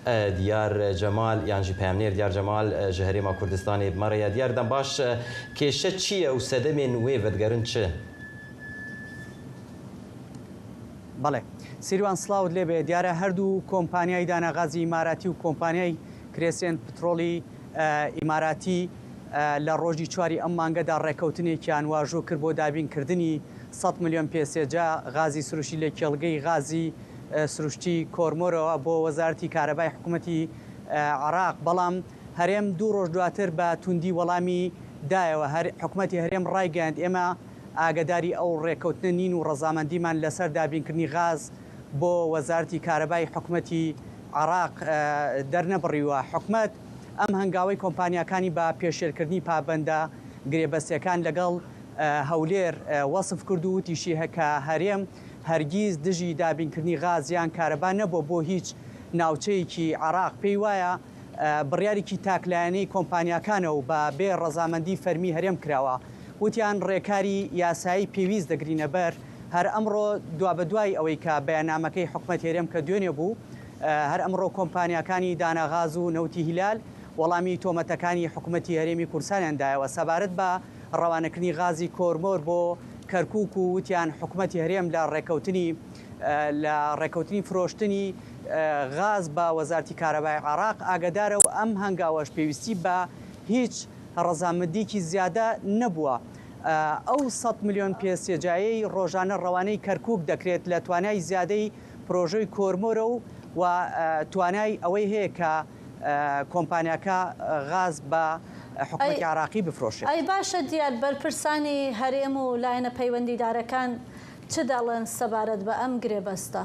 e, Diyar Cemal, yan jî peyamnêr Diyar Cemal, e, ji Herêma Kurdistanê bi me re ye. Diyar, dem baş, e, kêşe çi ye û sedemên wê vedigerin çi? بەڵێ. سیروان، سڵاوت لێبێ. دیارە هەردوو کۆمپانیای داناغازی ئیماراتی و کۆمپانیای کرێسێنت پترۆڵی، ئە، ئیماراتی، ئە، لە ڕۆژی چواری ئەم مانگەدا ڕێکەوتنێکیان واژوو کرد بۆ دابینکردنی سەد ملیۆن پێسێجا غازی سروشتی لە کێڵگەی غازی، ئە، سروشتی کۆرمۆرەوە بۆ وەزارەتی کارەبای حکوومەتی، ئە، عێراق. بەڵام هەرێم دوو ڕۆژ دواتر بە توندی وەڵامی دایەوە. هەر، حکوومەتی هەرێم ڕایگەیاند، ئێمە ئاگەداری ئەو ڕێکەوتنە نین و ڕەزامەندیمان لەسەر دابینکردنی غاز بۆ وەزارەتی کارەبای حکوومەتی عێراق، ئە، دەرنەبڕیوە. حکوومەت ئەم هەنگاوەی کۆمپانیاکانی بە پێشێلکردنی پابەندە گرێبەستیەکان لەگەڵ، ئە، هەولێر، ئە، وەسف کرد و وتیشی هە-، کە هەرێم هەرگیز دژی دابینکردنی غاز یان کارەبا نەبووە بۆ هیچ ناوچەیەکی عێراق. پێی وایە، ئە، بڕیارێکی تاکلایەنەی کۆمپانیاکانە و بە بێ ڕەزامەندی فەرمی هەرێم کراوە. وتیان ڕێکاری یاسایی پێویست دەگرینە بەر. هەر ئەمڕۆ دوابەدوای ئەوەی کە بەیاننامەکەی حکوومەتی هەرێم کە دوێنێ بوو، ئە، هەر ئەمڕۆ کۆمپانیاکانی داناغاز و نەوتی هیلال وەڵامی تۆمەتەکانی حکوومەتی هەرێمی کوردستانیان دایەوە سەبارەت بە ڕەوانەکردنی غازی کۆرمۆر بۆ کەرکووک و وتیان حکوومەتی هەرێم لە ڕێکەوتنی، ئە، لە ڕێکەوتنی فرۆشتنی، ئە، غاز بە وەزارەتی کارەبای عێراق ئاگەدارە و ئەم هەنگاوەش پێویستی بە هیچ ڕەزامەندیەکی زیادە نەبووە. ئە، ئەو سەد ملیۆن پێسێجایەی ڕۆژانە ڕەوانەی کەرکووک دەکرێت لە توانای زیادەی پرۆژەی کۆرمۆرە و، و، ئە، توانای ئەوەی هەیە کە، ئە، کۆمپانیاکە غاز بە حکوومەتی عێراقی بفرۆشێت. ئەی باشە دیار، بەرپرسانی هەرێم و لایەنە پەیوەندیدارەکان چ دەڵێن سەبارەت بە ئەم گرێبەستە؟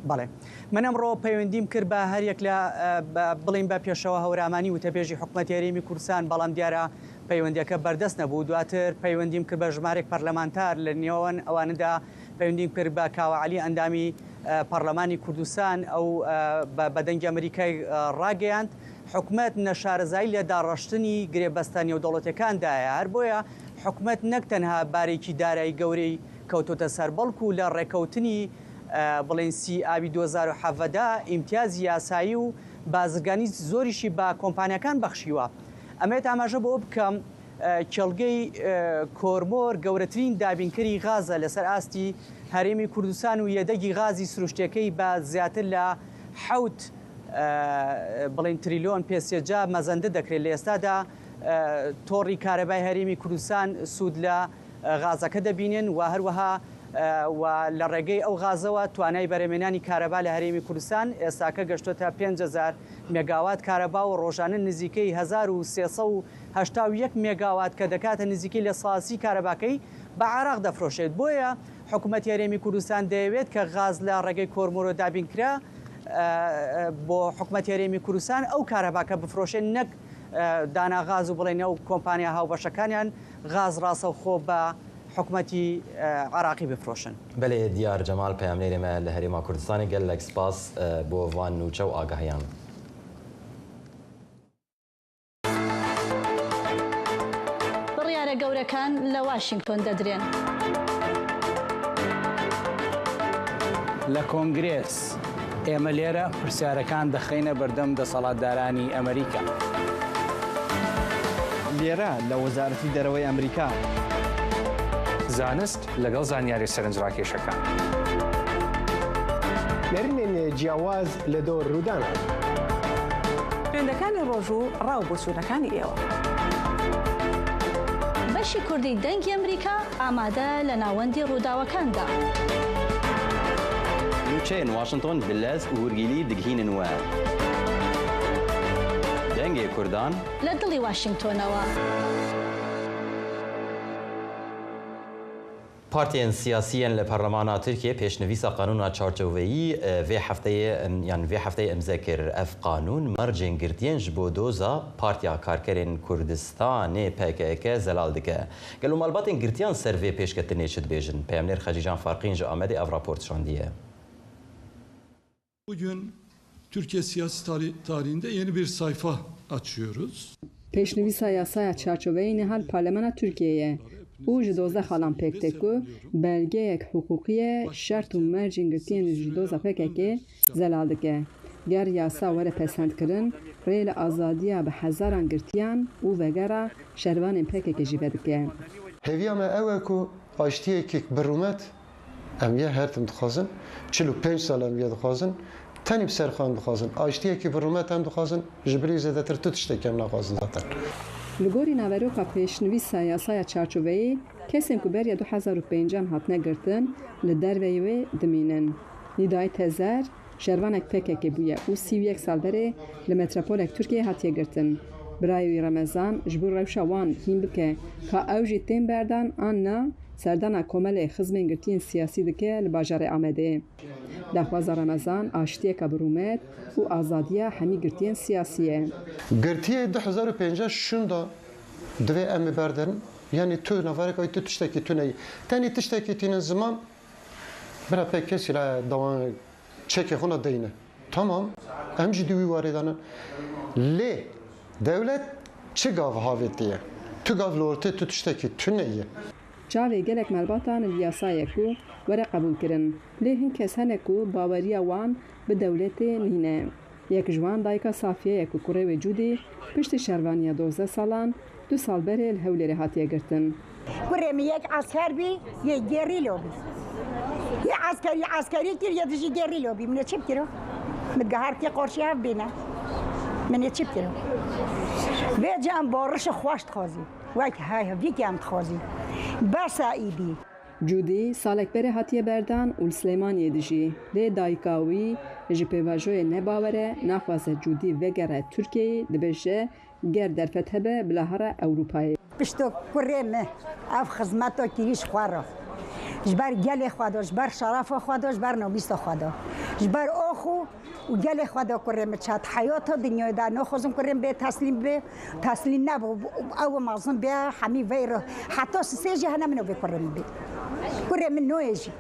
بەڵێ. من ئەمڕۆ پەیوەندیم کرد بە هەر یەک لە، ئە، بە، بڵین بە پێشەوە هەورامانی وتەبێژی حکوومەتی هەرێمی کوردستان، بەڵام دیارە پەیوەندیەکە بەردەست نەبوو. دواتر پەیوەندیم کرد بە ژمارێک پەرلەمانتار، لە نێوان ئەوانەدا پەیوەندیم کرد بە کاوە عەلی ئەندامی، ئە، پەرلەمانی کوردستان. ئەو، ئە، بە، بە دەنگی ئەمریکای، ئە، ڕاگەیاند حکوومەت نەشارەزایی لە داڕشتنی گرێبەستە نێودەوڵەتیەکاندایە. هەر بۆیە حکوومەت نەک تەنها بارێکی دارایی گەورەی کەوتۆتە سەر، بەڵکو لە ڕێکەوتنی، ئە، بڵێن سی ئابی دوو هەزار و حەڤدە ئیمتیازی یاسایی و بازرگانی زۆریشی بە کۆمپانیاکان بەخشیوە. ئەمەیە ئاماژە بۆ بکەم، ئە، کێڵگەی، ئە، کۆرمۆر گەورەترین دابینکەری غازە لەسەر ئاستی هەرێمی کوردستان و یەدەگی غازی سروشتەکەی بە زیاتر لە حەوت، ئە، بڵێن تریلیۆن پێسێجا مەزەندە دەکرێت. لە ئێستادا، ئە، تۆڕی کارەبای هەرێمی کوردستان سوود لە، ئە، غازەکە دەبینن و هەروەها، و لە ڕێگەی ئەو غازەوە توانای بەرهەمێنانی کارەبا لە هەرێمی کوردستان ئێستاکە گەشتۆتە پێنج هەزار مێگاوات کارەبا و ڕۆژانە نزیکەی هەزار و سێسەد و هەشتا و یەک مێگاوات کە دەکاتە نزیکەی لە ساسی کارەباکەی بە عێراق دەفرۆشێت. بۆیە حکوومەتی هەرێمی کوردستان دەیەوێت کە غاز لە ڕێگەی کۆرمۆرۆ دابین کرا، ئە، ئە، بۆ حکوومەتی هەرێمی کوردستان ئەو کارەباکە بفرۆشێت، نەک، ئە، دانا غاز و بڵێن ئەو کۆمپانیا هاوبەشەکانیان غاز ڕاستەوخۆ بە حکوومەتی، ئە، عێراقی بفرۆشن. بەلێ، دیار جەمال، پەیامنێرێ me li Herêma Kurdistanê, gelek spas, e, bo van nûçe û agahiyan. بڕیارە گەورەکان لە واشنگتۆن دەدرێن. لە کۆنگرێس ئێمە لێرە پرسیارەکان دەخەینە بەردەم دەسەڵاتدارانی ئەمریکا. لێرە لە وەزارەتی دەرەوەی ئەمریکا. زانست لەگەڵ زانیاری سەرنجڕاکێشەکان. نەرنێن جیاواز لە دۆ ڕوودانە. خوێندەکانی ڕۆژوو ڕاو بۆچوونەکانی ئێوە. بەشی کوردی دەنگی ئەمریکا ئامادە لە ناوەندی ڕووداوەکاندا. Nûçeyên Washington bi lez û hûrgilî digihînin we. Dengê Kurdan. لە دڵی واشنگتۆنەوە. Partiyên siyasî yên li Perlemana Tirkiyê pêşnivîsa qanûna çarçoveyî, e, vê hefteyê, em, yan vê hefteyê imze kir. Ev qanûn mercên girtiyên ji bo doza Partiya Karkerên Kurdistanê, P K K, zelal dike. Gelo malbatên girtiyan ser vê pêşketinê çi dibêjin? Peyamnêr Xecîcan Farqîn ji Amedê ev raport şandiye. Bugün Türkiye siyasi tari-, tarihinde yeni bir sayfa açıyoruz. Pêşnivîsa yasaya çarçoveyî niha li Parlemana Tirkiyeyê ye û ji dozdeh xalan pêk tê ku belgeyek hiqûqî ye, şert û mercên girtiyên ji doza P K K zelal dike. Ger yasa were pesendkirin, rê li azadiya bi hezaran girtiyan û vegera şervanên P K K jî vedike. Hêviya me ew e ku aştiyekî bi rûmet Em yê her tim dixwazin, çil û pênc sal em yê dixwazin, tenê bi ser xwe em dixwazin. Aştiyekî bi rûmet em dixwazin, ji bilî zêdetir tu tiştekî em naxwazin zaten. Li gorî naveroka pêşnivîsa yasaya çarçoveyê, kesên ku beriya du hezar û pêncan hatine girtin, li derveyî wê dimînin. Nîdayê Tezer, şervanek P K K bûye û sî û yek sal berê li metropolek Tirkiyeyê hatiye girtin. Birayê wî Remezan ji bo rewşa wan hîn bike ka ew jî tên berdan an na, serdana Komelê Xizmên Girtiyên Siyasî dike li bajarê Amedê. Daxwaza Remezan aştiyeke bi rûmet û azadiya hemî girtiyên siyasî ye. Girtiyê du hezar û pêncî şûnda divê em ê berderin. Yanî tu navarek ay tu tiştekî tune yî. Tenê tiştekî tînin ziman, bira pek kesî la dawan çekê xwe la deyne. Tamam, em jî di wî warê de ne. Lê dewlet çi gav havêtiye? Tu gav li ortê tu tiştekî tune ye. Çavê gelek malbatan li yasayê ku were qebûlkirin. Lê hin kes hene ku baweriya wan bi dewletê nîne. Yek ji wan dayika Safiye ye ku kurê wê Cûdî piştî şervaniya dozdeh salan du sal berê li Hewlêrê hatiye girtin. Kurê min yek esker bî, yê gerîlo bî. Yê eskerî, eskerî kir, yê dijî gerîlo bî. Min ê çi bikiro? Min digihartiye qarşî hev bîne. Min ê çi bikiro? Vê cem barişê xweş dixwazî. Wek hevîkî em dixwazî. Bes e îdî. Cûdî salek berê hatiye berdan û li Silêmaniyê dijî. Lê dayika wî ji pêvajoyê ne bawer e, naxwaze Cûdî vegere Tirkiyeyê, dibêje, ger derfet hebe, bila here Ewropayê. Pişto kurê min ev xizmeta kirî ji xwe re. Ji ber gelê xwe de, ji ber şerefa xwe de, ji ber namûsa xwe de. Ji ber ox û û gelê xwe de kurê min çat heyata dinyayê de naxwazim kurê min bê teslîm bê, teslîm nebû. Ew mezin bê, hemî veyr, heta sisê jî hene min û bê kurê min bê. Kurê min noyê jî.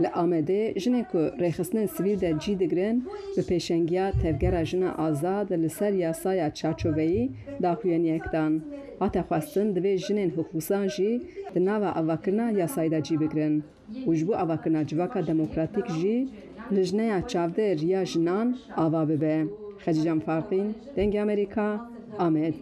Li Amedê jinên ku rêxistinên sivîl de cî digirin, bi pêşengiya Tevgera Jina Azad li ser yasaya çarçoveyî daxuyaniyek dan. Hate xwestin divê jinên hiqûsan jî di nava avakirina yasayê de cî bigirin. Û ji bo avakirina civaka demokratîk jî lijneya çavdêr ya jinan ava bibe. Xecîcan Farqîn, Dengê Amerîka, Amed.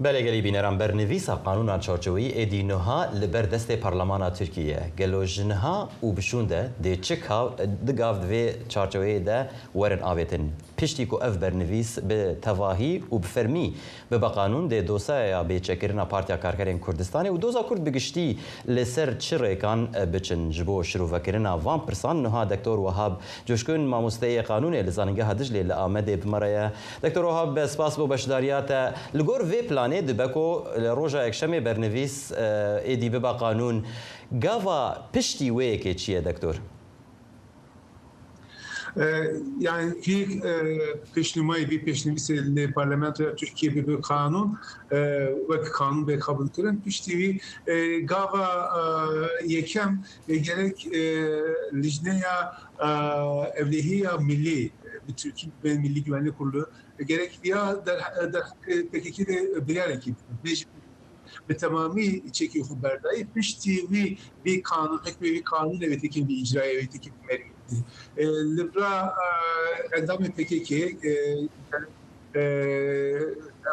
Belê gelî bîneran, bernivîsa qanûna çarçeweyî êdî niha li ber destê Parlemana Tirkiyê ye. Gelo ji niha û bi şûn de dê çi ka-, di gav di vê çarçeweyê de werin avêtin? Piştî ku ev bernivîs bi tevahî û bi fermî bibe qanûn, dê dosyeya bê çekirina Partiya Karkerên Kurdistanê û doza Kurd bi giştî li ser çi rêkan biçin? Ji bo şirovekirina van pirsan niha Doktor Wahab Coşkun, mamosteyê qanûnê li Zanîngeha Diclê li Amedê bi me re ye. Doktor Wahab, spas bo beşdariya te. Li gor vê planê dibe ku li roja Yekşemê bernivîs, e, êdî bibe qanûn. Gava piştî wê yekê çi ye, Doktor? E, yani vî, e, pêşnûmayê, vî pêşnivîsê li Parlamentoya Tirkiyê bibe qanûn, e, wek qanûn bê qebûlkirin. Piştî wî, e, gava, e, yekem, e, gerek, e, lijneya, e, ewlehiya millî, e, bi Tirkî bi Millî Güvenlik Kurulu, e, gerek viya der-, derheqê P K K de biryarekî bêjin. Bi temamî çekê xwe berdayî. Piştî wî, vî qanûn, hikmê vî qanûnê wê têkevî îcrayê, wê têkevî meriyetê. E, li vira, e, endamê P K K, e, e,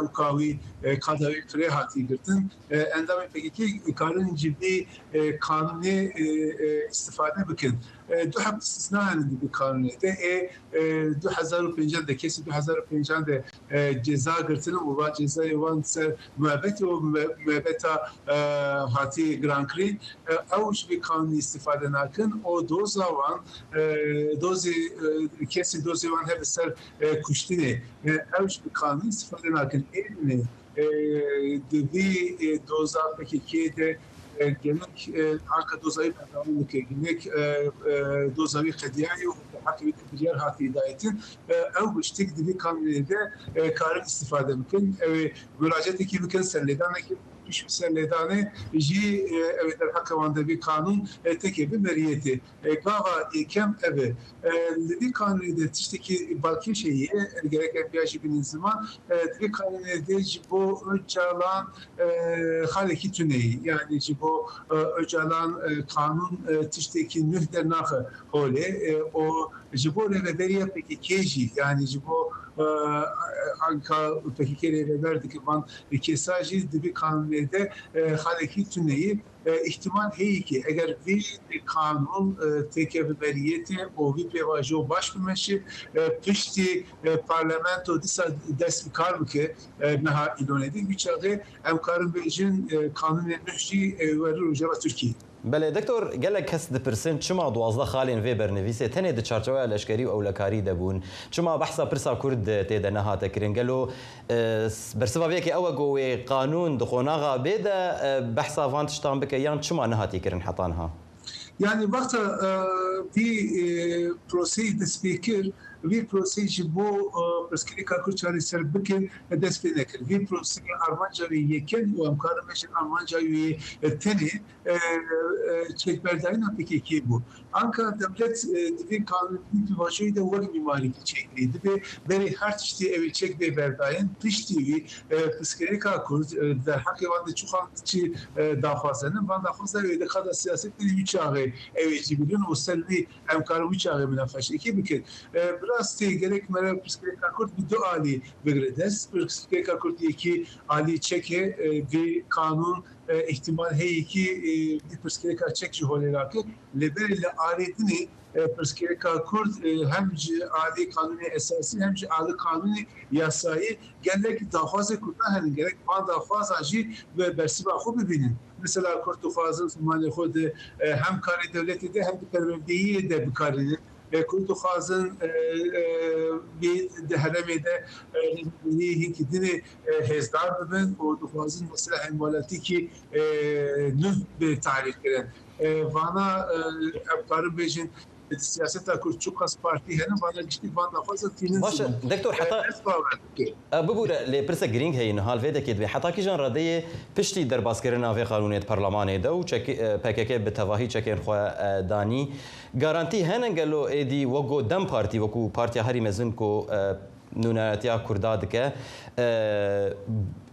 ewka wî, e, kada wî firê hatî girtin. E, endamê P K K karin ji vî, e, qanûnê, e, e, îstifade bikin. E, du heb îstisna hene di vî qanûnê de. Ê, e, du hezar û pêncan de, kesî du hezar û pêncan de, e, ceza girtin û van cezayê wan ser muebetê û mue-, muebeta, e, hatî girankirin. E, ew ji vî qanûnê îstifade nakin û doza wan, e, dozê, e, kesî dozê wan hebe ser, e, kuştinê. E, ew ji vî qanûnê îstifade nakin. Ê dinê, e, di vî, e, doza P K K de, e, gelek, e, anka doza wî berdewam dike. Gelek, e, e, doza wî qediyaye û bi heqê wî de biryar hatiye dayîtin. E, ew giştik di vî kanûnê de, e, karin îstîfade bikin. Ew ê muracetekî bikin, serlêdanekî bikin, piştî serlêdanê jî, e, ew ê derheqê wan de vî kanûn, e, têkevî meriyetê. E, gava yekem ev e. E, li vî kanûnê de tiştekî balkêş heye, e, gerek em viya jî bînin ziman. E, di vî kanûnê de ji bo Ocalan, e, xalekî tune ye. Yani ji bo, e, Ocalan, e, kanûn, e, tiştekî nuh dernaxe holê. E, û ji bo rêveberiya P K K jî, yani ji bo, e, anka P K K rêveber dike van kesa jî di vî kanûnê de, e, xalekî tune ye. E, îhtimal heye ki eger vî kanûn, e, têkeve meriyetê û vî pêvajo baş bimeşe, e, piştî, e, parlamento dîsa dest bi kar bike, e, meha Îlonê de, wî çaxê em karin bêjin, e, kanûnê nuh jî, e, were rojeva Tirkiyê. Belê, Doktor, gelek kes dipirsin, çima duwazdeh xalên vê bernivîsê tenê di çarçeweya leşkerî û ewlekarî de bûn? Çima behsa pirsa Kurd tê de nehate kirin? Gelo, e, s-, bersiva vê yekê ew e ku wê qanûn di qonaxa bê de, e, behsa van tiştan bike, yan çima nehatiye kirin heta niha? Yani wexta, e, vî, e, proseyî dest pê kir, vî proseyî ji bo, e, pirsgirêka Kurd çareser bikin, e, dest pê nekir. Vî proseyî armanca wê yekem û em karin bêjin armanca wê, e, tenê, e, e, çekberdayîna P K K bû. Anka dewlet, e, di vê kanûnê, di vî pêvajoyê de wek mîmarîkî çêkirî. Divê berê her tiştî ew ê çek bê berdayîn, piştî wî, e, pirsgirêka Kurd, e, derheqê wan de çi xan-, çi, e, daxwaz hene, van daxwaza ew ê di qada siyasetê de wî çaxê ew ê cî bigrin û ser wî em karin wî çaxê minaqeşekê bikin. E, bi rastî gerek mere pirsgirêka Kurd bi du alî bigire dest. Pirsgirêka Kurd yekî alî çek e, e, vî kanûn, e, îhtimal heye ki, e, vî pirsgirêka çek ji holê rake. Lê berê li alî dinê, e, pirsgirêka Kurd, e, hem ji alî kanûnê esasî hem ji alî kanûnê yasayî gelek daxwazê Kurdan hene. Gerek van daxwaza jî bi bersiva xwe bibînin. Mesela Kurd dixwazin zimanê xwe di, e, hem karê dewletê de hem di perwerdeyiyê de bikarînin. E, Kurd dixwazin, e, e, vê di herêmê de, e, rêveberiyê hinkî dinê, e, hêzdar bibin û dixwazin mesela hemwelatîkî, e, nuh bi tarîf kirin. E, vana, e, em karin bêjin, di siyaseta Kurd çiqas partî hene, vana giştî van daxwaza tînin. Baş e, ziman. Doktor, E, heta ez bawer dikim. E, bibûre, lê pirsek girîng heye niha li vê dekê divê. Heta kîjan redeyê piştî derbaskirina vê qanûnê di perlemanê de û çek-, e, P K K bi tevahî çekên xwe, e, danî, garantî hene gelo êdî wek ku DEM Partî, wekû partiya herî mezin ku, e, nûneratiya Kurda dike, e,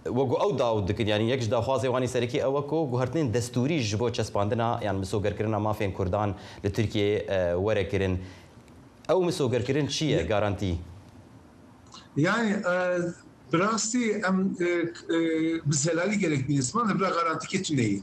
wek ku ew daw dikin, yanî yek ji daxwazê wan ê serekî ew e ku guhertinên destûrî ji bo çespandina yan misogerkirina mafên Kurdan li Tirkiyeyê, e, were kirin. Ew misogerkirin çi ye? Ye- Garantî? Yani, e, Bi rastî em, e, e, bi zelalî gelek bînin ziman, li vira garantîkê tune ye.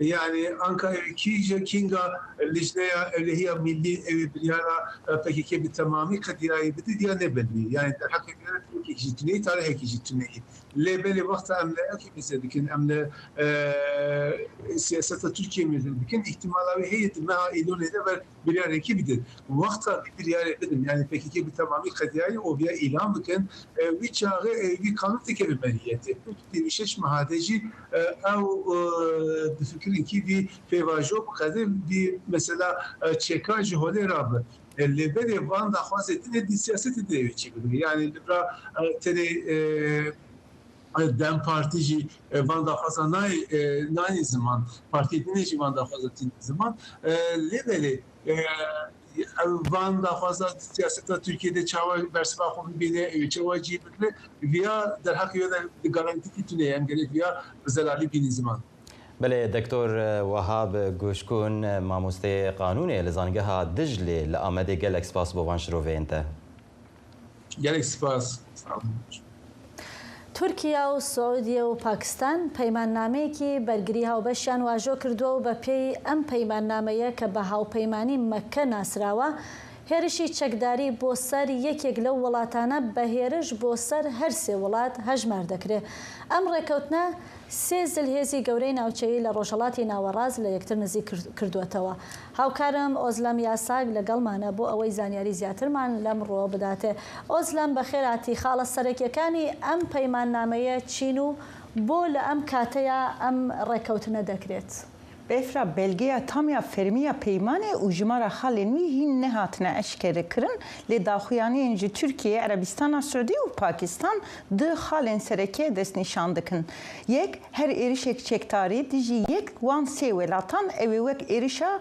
Yani anka ew kî ji kînga lijneya ewlehiya millî ew ê biryara, e, P K K bi temamî qediyayê bidît ya ne belî. Yani derheqê vira yekek jî tune ye, tarihekî jî tune ye. Lê belê wexta em li ewkî mêze dikin, em li, e, siyaseta Tirkiyê mêze dikin, îhtimala wê heye di meha Îlonê de ber biryarekî bidin. Wexta vî biryarê bidin, yani P K K bi temamî qediyayê û viya îlan bikin, e, wî çaxê, e, vî kanûn dikeve meriyetê. Piştî vî şeş meha de jî, e, ew, e, difikirin kî vî pêvajo biqede, vî mesela, e, çeka ji holê rabe. E, lê belê van daxwazê din ê di siyasetê de ew ê çêbibe. Yani li vira, e, tenê, e, DEM Partî jî, e, van daxwaza nayê, e, nayê ziman. Partiyê din ê jî van daxwaza tîne ziman. E, lê belê, e, ew van daxwaza siyaseta Tirkiyê de çawa bersiva xwe bibîne, e, çawa cî bigire, viya derheqê wê de di garantîkî tune ye, em gerek viya bi zelalî bînî ziman. Belê, Doktor Wehab Guşkun, mamosteyê qanûnê li Zangeha Diclê li Amedê, gelek spas bo van şiroveyên te. Gelek spas. Sağ olun. Tirkiye û Siûdiye û Pakistan peymannameyekî bergirî hawbeşiyan wajo kirduwe û be pêyî em peymannameye ke be hawpeymanî Mekke nasirawe, hêrişî çekdarî bo ser yekek lew welatane be hêriş bo ser her sê welat hejmar dekire. Em rêkewtine Sê zilhêzî gewreyê navçeyî li Rojhelatê Nawerast li yektir nizîk kir-, kirdotewe. Hawkarim Ozlem Yasak li gel me ne bo ewey zanyarî ziyadtirman lemro bidate. Ozlem, bi xêr hatî. Xala serekekanî em peymannameye çîn û bo li em kateya em rêkewtine dekirêt. Befra, belgeya tam ya fermî ya peymanê û jimara xalên wî hîn nehatine eşkerekirin, lê daxuyaniyên ji Tirkiye, Erebistana Siûdî û Pakistan du xalên sereke destnîşan dikin. Yek, her êrişek çekdarî dijî yek wan sê welatan ew ê wek êrişa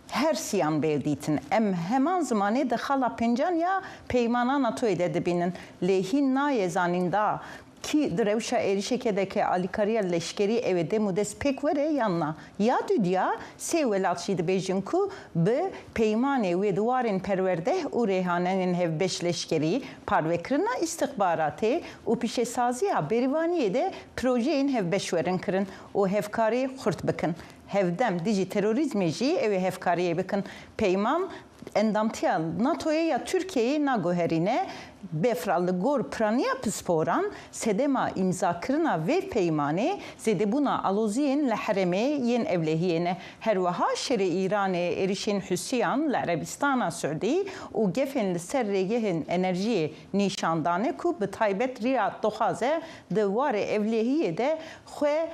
her siyan bê dîtin. Em heman zimanê di xala pêncan ya peymana NATOyê de dibînin. Lê hîn nayê zanîn da kî di rewşa êrişekê de ke alîkariya leşkerî ew ê dem û dest pêk were yan na. Ya dudiya, sê welat jî dibêjin ku bi peymanê wê di warên perwerdeh û rêhanenên hevbeş leşkerî, parvekirina îstixbaratê û pîşesaziya bêrîvaniyê de projeyên hevbeş werin kirin û hevkarî xurt bikin. Hevdem dijî terorîzmê jî ew ê hevkariyê bikin. Peyman endamtiya NATOyê ya Tirkiyeyê naguherîne. Befra, li gor piraniya pisporan, sedema îmzakirina vê peymanê zêdebûna aloziyên li herêmê yên ewlehiyê ne. Her wiha şerê Îranê, êrişên Husiyan li Erebistana Siûdî û gefên li ser rêgehên enerjiyê nîşan dane ku bi taybet Riyad dixwaze di warê ewlehiyê de xwe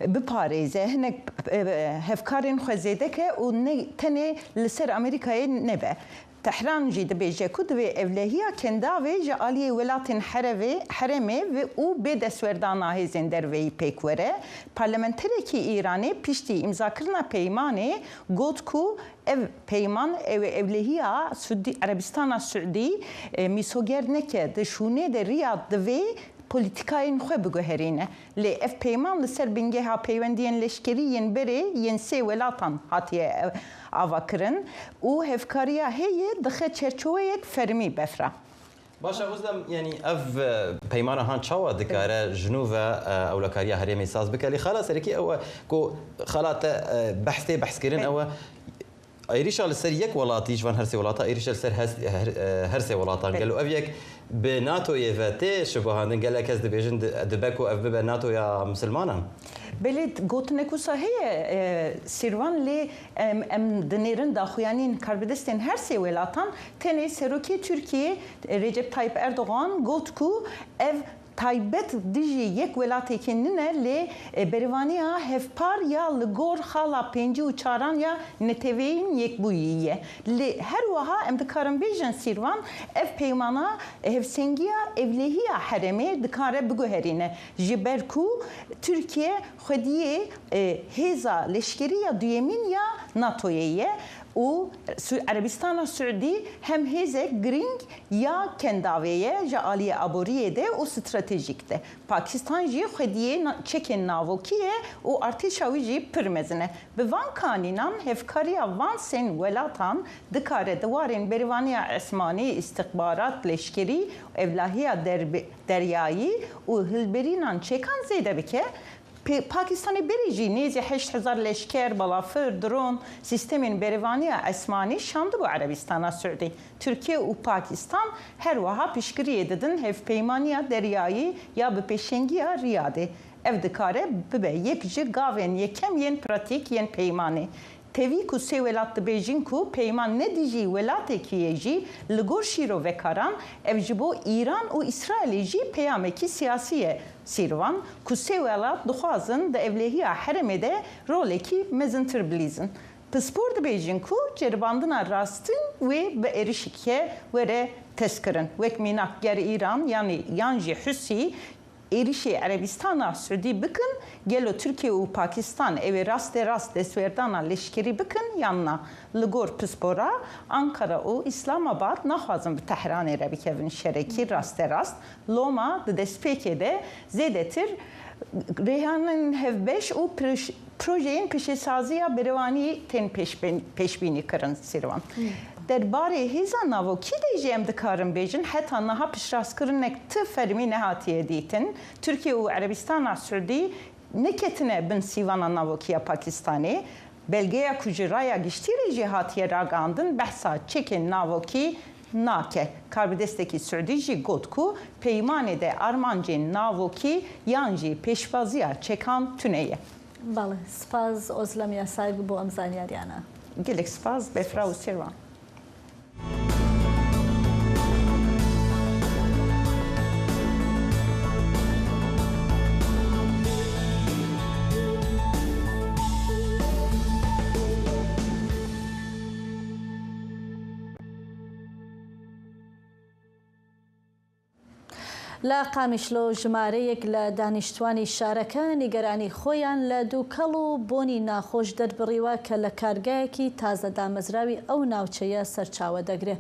biparêze, hinek, e, hevkarên xwe zêde ke û ne tenê li ser Amerîkayê nebe. Tehran jî dibêje ku divê ewlehiya kendavê ji aliyê welatên herevê, herêmê ve û bê destwerdana hêzên derveyî pêk were. Parlamenterekî Îranê piştî îmzakirina peymanê got ku ev peyman ew ê ewlehiya Siûdî, Erebistana Siûdî, e, mîsoger neke. Di şûnê de Riyad divê polîtîkayên xwe biguherîne. Lê ev peyman li ser bingeha peywendiyên leşkerî yên berê yên sê welatan hatiye, e, avakirin û hevkariya heye dixe çerçoveyek fermî. Befra. Baş e, Ozlem, yanî ev, e, peymana han çawa dikare ji nû ve, e, ewlekariya herêmê saz bike? Lê xala serekî ew e ku xala te, e, behs tê behskirin, ew e, êrişa li ser yek welatî ji van her sê welata, êrişa li ser hes-, her, e, her sê welatan. Belê. Gelo ev yek bi NATOyê ve tê şibuhandin? Gelek kes dibêjin di-, dibe ku ev bibe NATOya misilmanan? Belê, gotinek wisa heye, e, Sîrvan, lê em, em dinêrin daxuyaniyên karbidestên her sê welatan. Tenê serokê Tirkiyê, e, Recep Tayyip Erdogan got ku ev taybet dijî yek welatekî nine, lê, e, berevaniya hevpar ya li gor xala pêncî û çaran ya Neteweyên Yekbûyî ye. Lê her wiha em dikarin bêjin, Sîrvan, ev peymana hevsengiya ewlehiya herêmê dikare biguherîne, ji ber ku Tirkiye xwediyê, e, hêza leşkerî ya duyemîn ya NATOyê ye Û Su-, Erebistana Siûdî hem hêzek girîng ya kendavê ye ji aliyê aboriyê de û stratejîk de. Pakistan jî xwediyê na-, çekên navokî ye û artêşa wî jî pir mezin e. Bi van kanînan hevkariya van sên welatan dikare di warên berevaniya esmanî, îstixbarat, leşkerî, ewlahiya derbe-, deryayî û hilberînan çekan zêde bike. Pê-, Pakistanê berê jî nêzî heşt hezar leşker, balafir, dron, sîstemên berevaniya esmanî şandibû Erebistana Siûdî. Tirkiye û Pakistan her wiha piştgiriyê didin hevpeymaniya deryayî ya bi pêşengiya Riyadê. Ev dikare bibe yek ji gavên yekem yên pratîk yên peymanê. Tevî ku sê welat dibêjin ku peyman ne dijî welatekî ye jî li gor şîrovekaran ev ji bo Îran û Îsraîlê jî peyamekî siyasî ye. Sîrvan ku sê welat dixwazin di ewlehiya herêmê de rolekî mezintir bilîzin. Pispor dibêjin ku ceribandina rastîn wê bi êrişekê were testkirin. Wek mînak ger Îran yanî yan jî Husî êrişê Erebistana Siûdî bikin, gelo Tirkiye û Pakistan ew ê rasterast destwerdana leşkerî bikin yan na? Li gor pispora, Ankara û Îslamabad naxwazin bi Tehranê re bikevin şerekî rasterast. Loma di destpêkê de zêdetir rêhanên hevbeş û pir-, projeyên pêşesaziya berevanî tên pêşbin-, pêşbînî kirin. Sîrvan. Derbarê hêza navokî de jî em dikarin bêjin, heta niha piştrastkirinek ti fermî nehatiye dîtin. Tirkiye û Erebistana Siûdî neketine bin sîvana navokî ya Pakistanê. Belgeya ku ji raya giştî re jî hatiye ragihandin, behsa çekên navokî nake. Karbidestekî Siûdî jî got ku peymanê de armancên navokî yan jî pêşbaziya çekan tune ye. Belê, spas Ozlem Yasak bo em zanyariyana. Gelek spas, Befra û Sêrvan. لە قامیشلۆ ژمارەیەک لە دانیشتوانی شارەکە نیگەرانی خۆیان لە دووکەڵ و بۆنی ناخۆش دەربڕیوە کە لە کارگایەکی تازە دامەزراوی ئەو ناوچەیە سەرچاوە دەگرێ.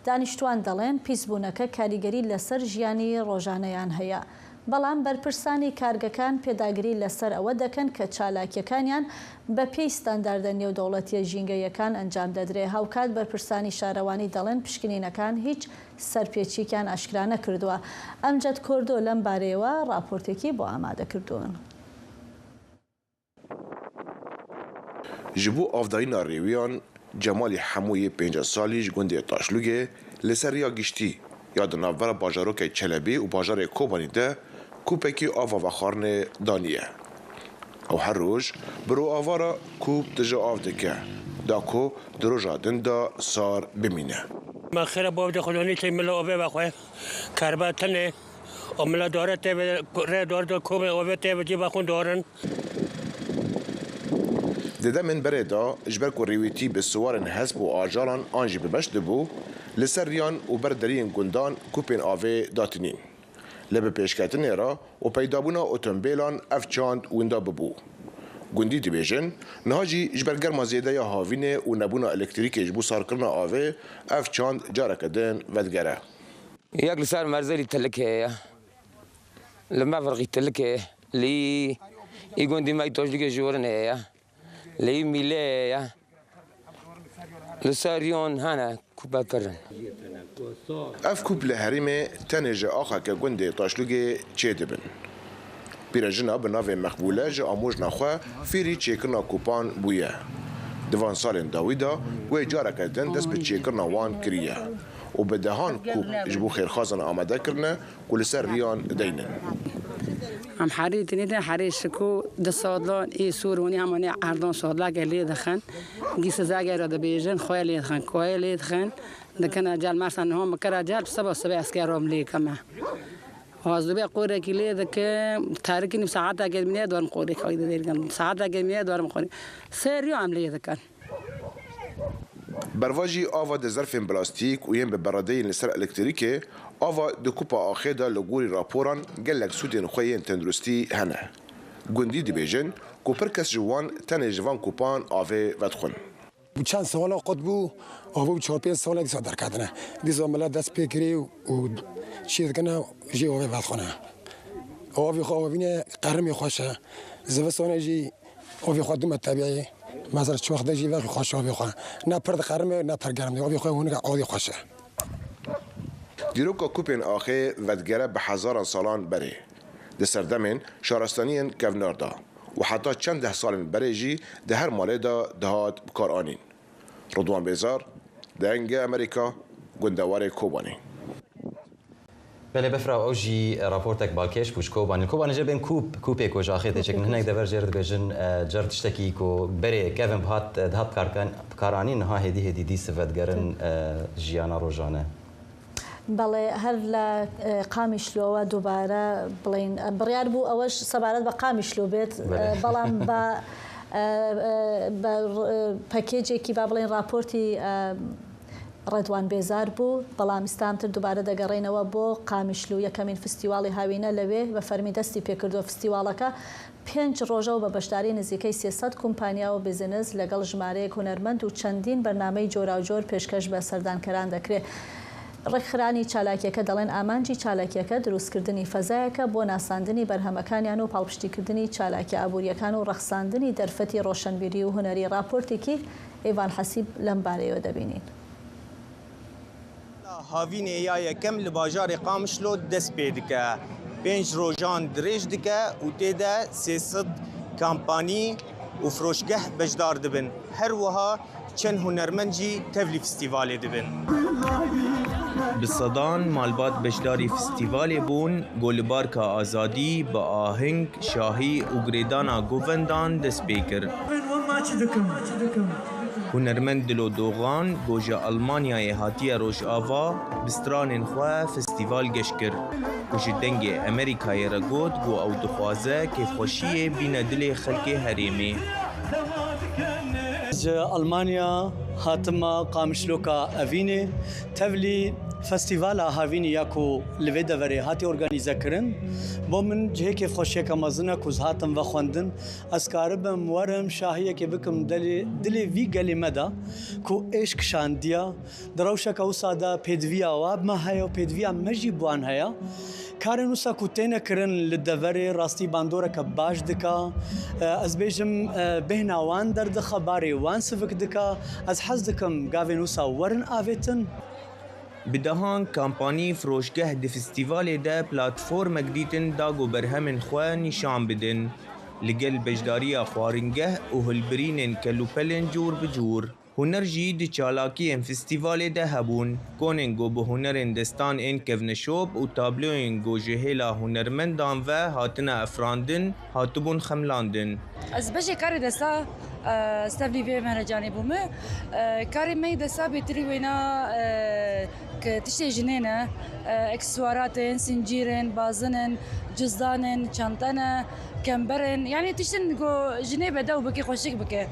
دانیشتوان دەڵێن پیسبوونەکە کاریگەری لەسەر ژیانی ڕۆژانەیان هەیە. بەڵام بەرپرسانی کارگەکان پێداگری لەسەر ئەوە دەکەن کە چالاکیەکانیان بە پێی ستانداردە نێودەوڵەتیە ژینگەیەکان ئەنجام دەدرێ. هاوکات بەرپرسانی شارەوانی دەڵێن پشکنینەکان هیچ سەرپێچیەکیان ئاشکرا نەکردووە. ئەمجەد کۆردۆ لەم بارەیەوە ڕاپۆرتێکی بۆ ئامادە کردوون. Ji bo avdayîna rêwiyan, Cemalî Hemû yê pêncî salî ji gundê Taşlûgê li ser riya giştî ya di navbera bajarokê Çelebê û bajarê Kobanî de kûpekî ava vexwarinê daniye. Ew her roj bi ro ava re kûp tije av dike, da ku di roja din de sar bimîne. Me xêra bo avdê xwe danî tey mila avê vexwe. Kerba tine. O mila dare tê ve, rê dare de komê avê tê ve cî vexwin darin. Di demên berê de, ji ber ku rêwîtî bi siwarên hesp û ajalan an jî bi beş dibû, li ser riyan û ber deriyên gundan kûpên avê datinîn. Lê bi pêşketinê re û peydabûna otomobîlan ev çand winda bibû. Gundî dibêjin, niha jî ji ber germa zêde ya havînê û nebûna elektrîkê ji bo sarkirina avê ev çand careke din vedigere. Yek li ser merzelî tilikê ye. Li me virqî tilikê, li î gundî me Taşlûgê ji orin heye. Li î mîlê ye. Li ser yon hene kûpe pir in. Ev kûp li herêmê tenê ji axeke gundê Taşlûgê çêdibin. Pîrejina bi navê Mexbûle ji amojna xwe fêrî çêkirina kûpan bûye. Di van salên dawî de wê careke din dest bi çêkirina wan kiriye û bi dehan kûp ji bo xêrxwazan amade kirine ku li ser riyan deynin. Em herî tinî de herî şiko di sodlan ê sûr hûnî hema nê erdan sodlake lê dixin. Gî sizagê re dibêjin, xwe lê dixin, koyê lê dixin. Dikine cel, mesela niha min kira cel, seba sibê esker rom lê keme. Waz dibê qorekî lê dike, tarikî nîv saeteke min nê dorim qorê xwe didêrgin. Saeteke min nê dorim qorê. Sê riyo em lê dikin. Bervajî ava di zerfên plastîk û yên bi beredeyên li ser elektrîkê, ava di kupa axê de li gorî raporan gelek sûdên xwe yên tenduristî hene. Gundî dibêjin ku pir kes ji wan tenê ji van kupan avê vedixwin. Çend sala qut bû, avê çar pênc sala dîsa derketine. Dîsa milet dest pê kirî û çê dikine jê avê vedixwine. Avê xwe avîne qerimê xweş e. Zivistanê jî avê xwe dime tebîî. Mesela çax de jî vexî xweş avê xwe. Ne pir diqerime, ne pir germ dibe. Avê xwe hûnika adî xweş e. Dîroka kûpên axê vedigere bi hezaran salan berê. Di serdemên şaristaniyên kevnar de û heta çend deh salên berê jî di her malê de dihat bikaranîn. Ridwan Bêzar, Dengê Amerîka, gundewarê Kobanê. Belê, bifra, ew jî raportek balkêş bû ji Kobanê. Kobanê, jê bên kûp, kûpê ku ji axê tê çêkin. Kûpê ku hinek dever jê re dibêjin, e, car tiştekî ku berê kevin bihat, e, dihat bikarkan-, bikaranîn, niha hêdî hêdî dîs vedigerin, e, jiyana rojane. بەڵێ، هەر لە، ئە، قامیشلۆوە دووبارە بڵێن، ئە، بڕیار بوو ئەوەش سەبارەت بە قامیشلۆ بێت، بەڵێ. ئە، بەڵام بە، ئە، ئە، بە، ئە، پەکێجێکی، با بڵێن، راپۆرتی، ئە، ڕێدوان بێزار بوو، بەڵام ئیستامتر دووبارە دەگەڕێنەوە بۆ قامیشلو، یەکەمین فستیواڵی هاوینە لەوێ بە فەرمی دەستی پێکردووە فستیواڵەکە. پێنج ڕۆژە و بە بەشداری نزیکەی سێ سەد کۆمپانیا و بزنس لەگەڵ ژمارەیەک هونەرمەند و چەندین بەرنامەی جۆراوجۆر پێشکەش بە سەردانکەران دەکرێت. ڕێکخرانی چالاکیەکە دەڵێن ئامانجی چالاکیەکە دروستکردنی فەزایەکە بۆ ناساندنی بەرهەمەکانیان و پاڵپشتیکردنی چالاکیە ئابووریەکان و ڕەخساندنی دەرفەتی ڕۆشنبیری و هونەری. ڕاپۆرتێکی ئێڤان حەسیب لەم بارەیەوە دەبینین. Havînê ya yekem li bajarê Qamişlo dest pê dike. Pênc rojan dirêj dike û tê de sê sed kampanî û firoşgeh beşdar dibin. Her wiha çend hunermend jî tevlî festîvalê dibin. Bi sedan malbat beşdarî festîvalê bûn, ku li Barka Azadî bi aheng, şahî û girêdana govendan dest pê kir. Hunermend Dilo Dogan, ku ji Almanyayê hatiye Rojava, bi stranên xwe festîval geş kir, ku ji Dengê Amerîkayê re got, ku ew dixwaze kêfxweşiyê bîne dilê xelkê herêmê. Ji Almanya hatime Qamişloka Evînê, tevlî festîvala Havînê ya ku li vê deverê hatiye organîze kirin, bo min cihê kêfxweşiyeke mezin e ku ez hatim vexwendin. Ez karibim werim şahiyekê bikim delê, dilê vî gelê me de ku êş kişandiya, di rewşeke wisa de pêdiviya we bi me heye û pêdiviya me jî bi wan heye. Karên wisa ku têne kirin li deverê rastî bandoreke baş dike. Ez bêjim, bêhna wan derdixe, barê wan sivik dike. Ez hez dikim gavên wisa werin avêtin. Bi dehan kampanî firoşgeh di festîvalê de platformek dîtin da ku berhemên xwe nîşan bidin, li gel beşdariya xwaringeh û hilbirînên kelûpelên cûr bi cûr. Huner jî di çalakiyên festîvalê de hebûn, konên ku bi hunerên destan ên kevneşop û tabloyên ku ji hêla hunermendan ve hatine efrandin, hatibûn xemlandin. Ez beşê karê desta, e, stevlî vê mehrecanê bûme. E, karê me yê desta bêtirî wêna, e, ke tiştê jinê ne, e, ekseswaratin, sincîrin, bazinin, cizdanin, çantene, kemberin. Yanî tiştin ku jinê bedew bike, xweşik bike.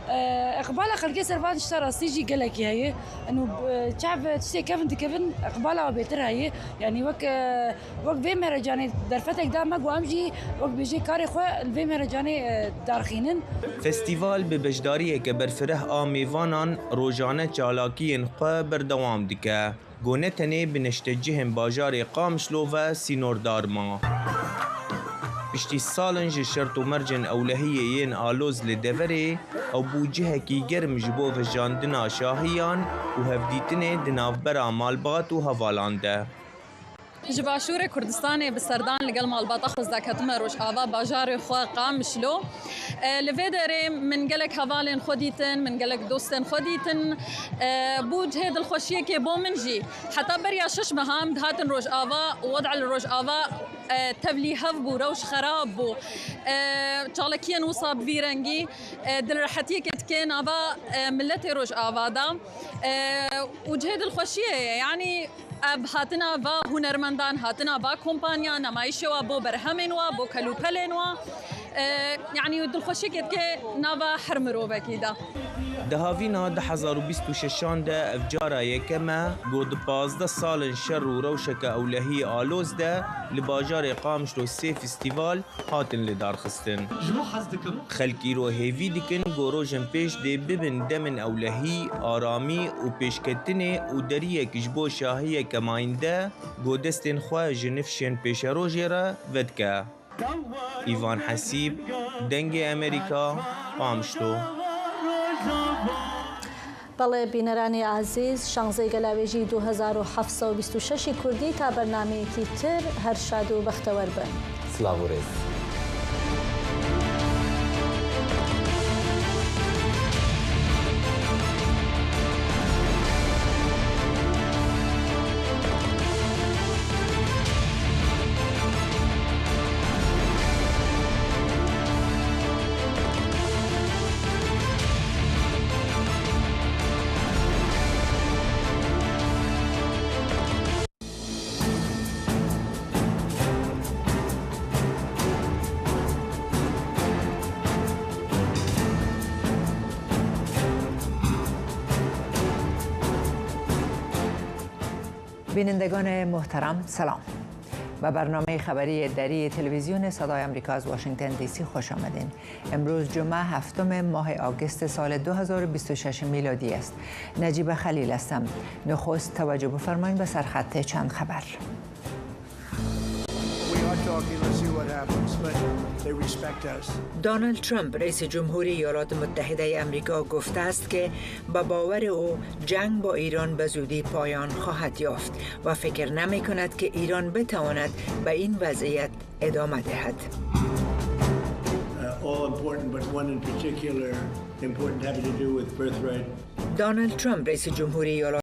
E, iqbala xelkê ser van tişta rastî jî gelekî heye. Eno, e, çav tiştê kevin dikevin, iqbala we bêtir heye. Yanî wek, e, Wek vê mehrecanê derfetek da me ku em jî wek bêjê karê xwe li vê mehrecanê, e, darxînin. Festîval bi beşdariyeke berfireh a mêvanan rojane çalakiyên xwe berdewam dike. Ku ne tenê bi neştecihên bajarê Qamişlo ve sînordar ma. Piştî salin ji şert û mercên ewlehiyê yên aloz li deverê, ew bû cihekî germ ji bo vejandina şahiyan û hevdîtinê di navbera malbat û hevalan de. Ji Başûrê Kurdistanê bi serdan li gel malbata xwe zidaketime Rojava, bajarê xwe Qamişlo. E, li vê derê min gelek hevalên xwe dîtin, min gelek dostên xwe dîtin. E, bû cihê dilxweşiyekê bo min jî. Heta beriya şeş meha em dihatin Rojava, wed' li Rojava, e, tevlî hev bû, rewş xerab bû. E, çalakiyên wisa bi vî rengî, e, dilrehetiyekê dike nava, e, miletê Rojava de. E, û cihê dilxweşiyê ye, yanî Ev hatina va hunermendan, hatina va kompanya, nemayîşê wa bo berhemên wa, bo kelûpelên wa. E, yanî dilxweşikê dike nava her mirovekî de. Di havîna du hezar û bîst û şeşan de ev cara yekem e, ku di pazdeh salên şer û rewşeke ewlehî aloz de li bajarê Qamişlo sê festîval hatin lidarxistin. Ji bo hez dikim. Xelk îro hêvî dikin ku rojên pêş dê bibin demên ewlehî, aramî û pêşketinê û deriyek ji bo şahiyeke mayînde ku destên xwe ji nifşên pêşerojê re vedike. Îvan Hesîb, Dengê Amerîka, Qamişlo. بەڵێ، بینەرانی ئازیز، شانزەی گەلاوێژی دوو هەزار و حەفت سەد و بیست و شەش ی کوردی، تا بەرنامەیەکی تر، هەر شاد و بەختەوەر بن. سڵاو و ڕێز. بینندگان محترم، سلام. به برنامهٔ خبری دری تلویزیون صدای آمریکا از واشنگتن دی سی خوش آمدین. امروز جمعه، هفتم ماه آگوست سال دو هزار و بیست و شش میلادی است. نجیب خلیل هستم. نخست توجه بفرمایید به سرخط چند خبر. We are talking, let's see what happens, but they respect us. دونالد ترامپ، رئیس جمهوری ایالات متحده آمریکا، گفته است که به باور او جنگ با ایران به زودی پایان خواهد یافت و فکر نمی‌کند که ایران بتواند به این وضعیت ادامه دهد. Uh, all important, but one in particular important having to do with birthright. دونالد ترامپ، رئیس جمهوری ایالات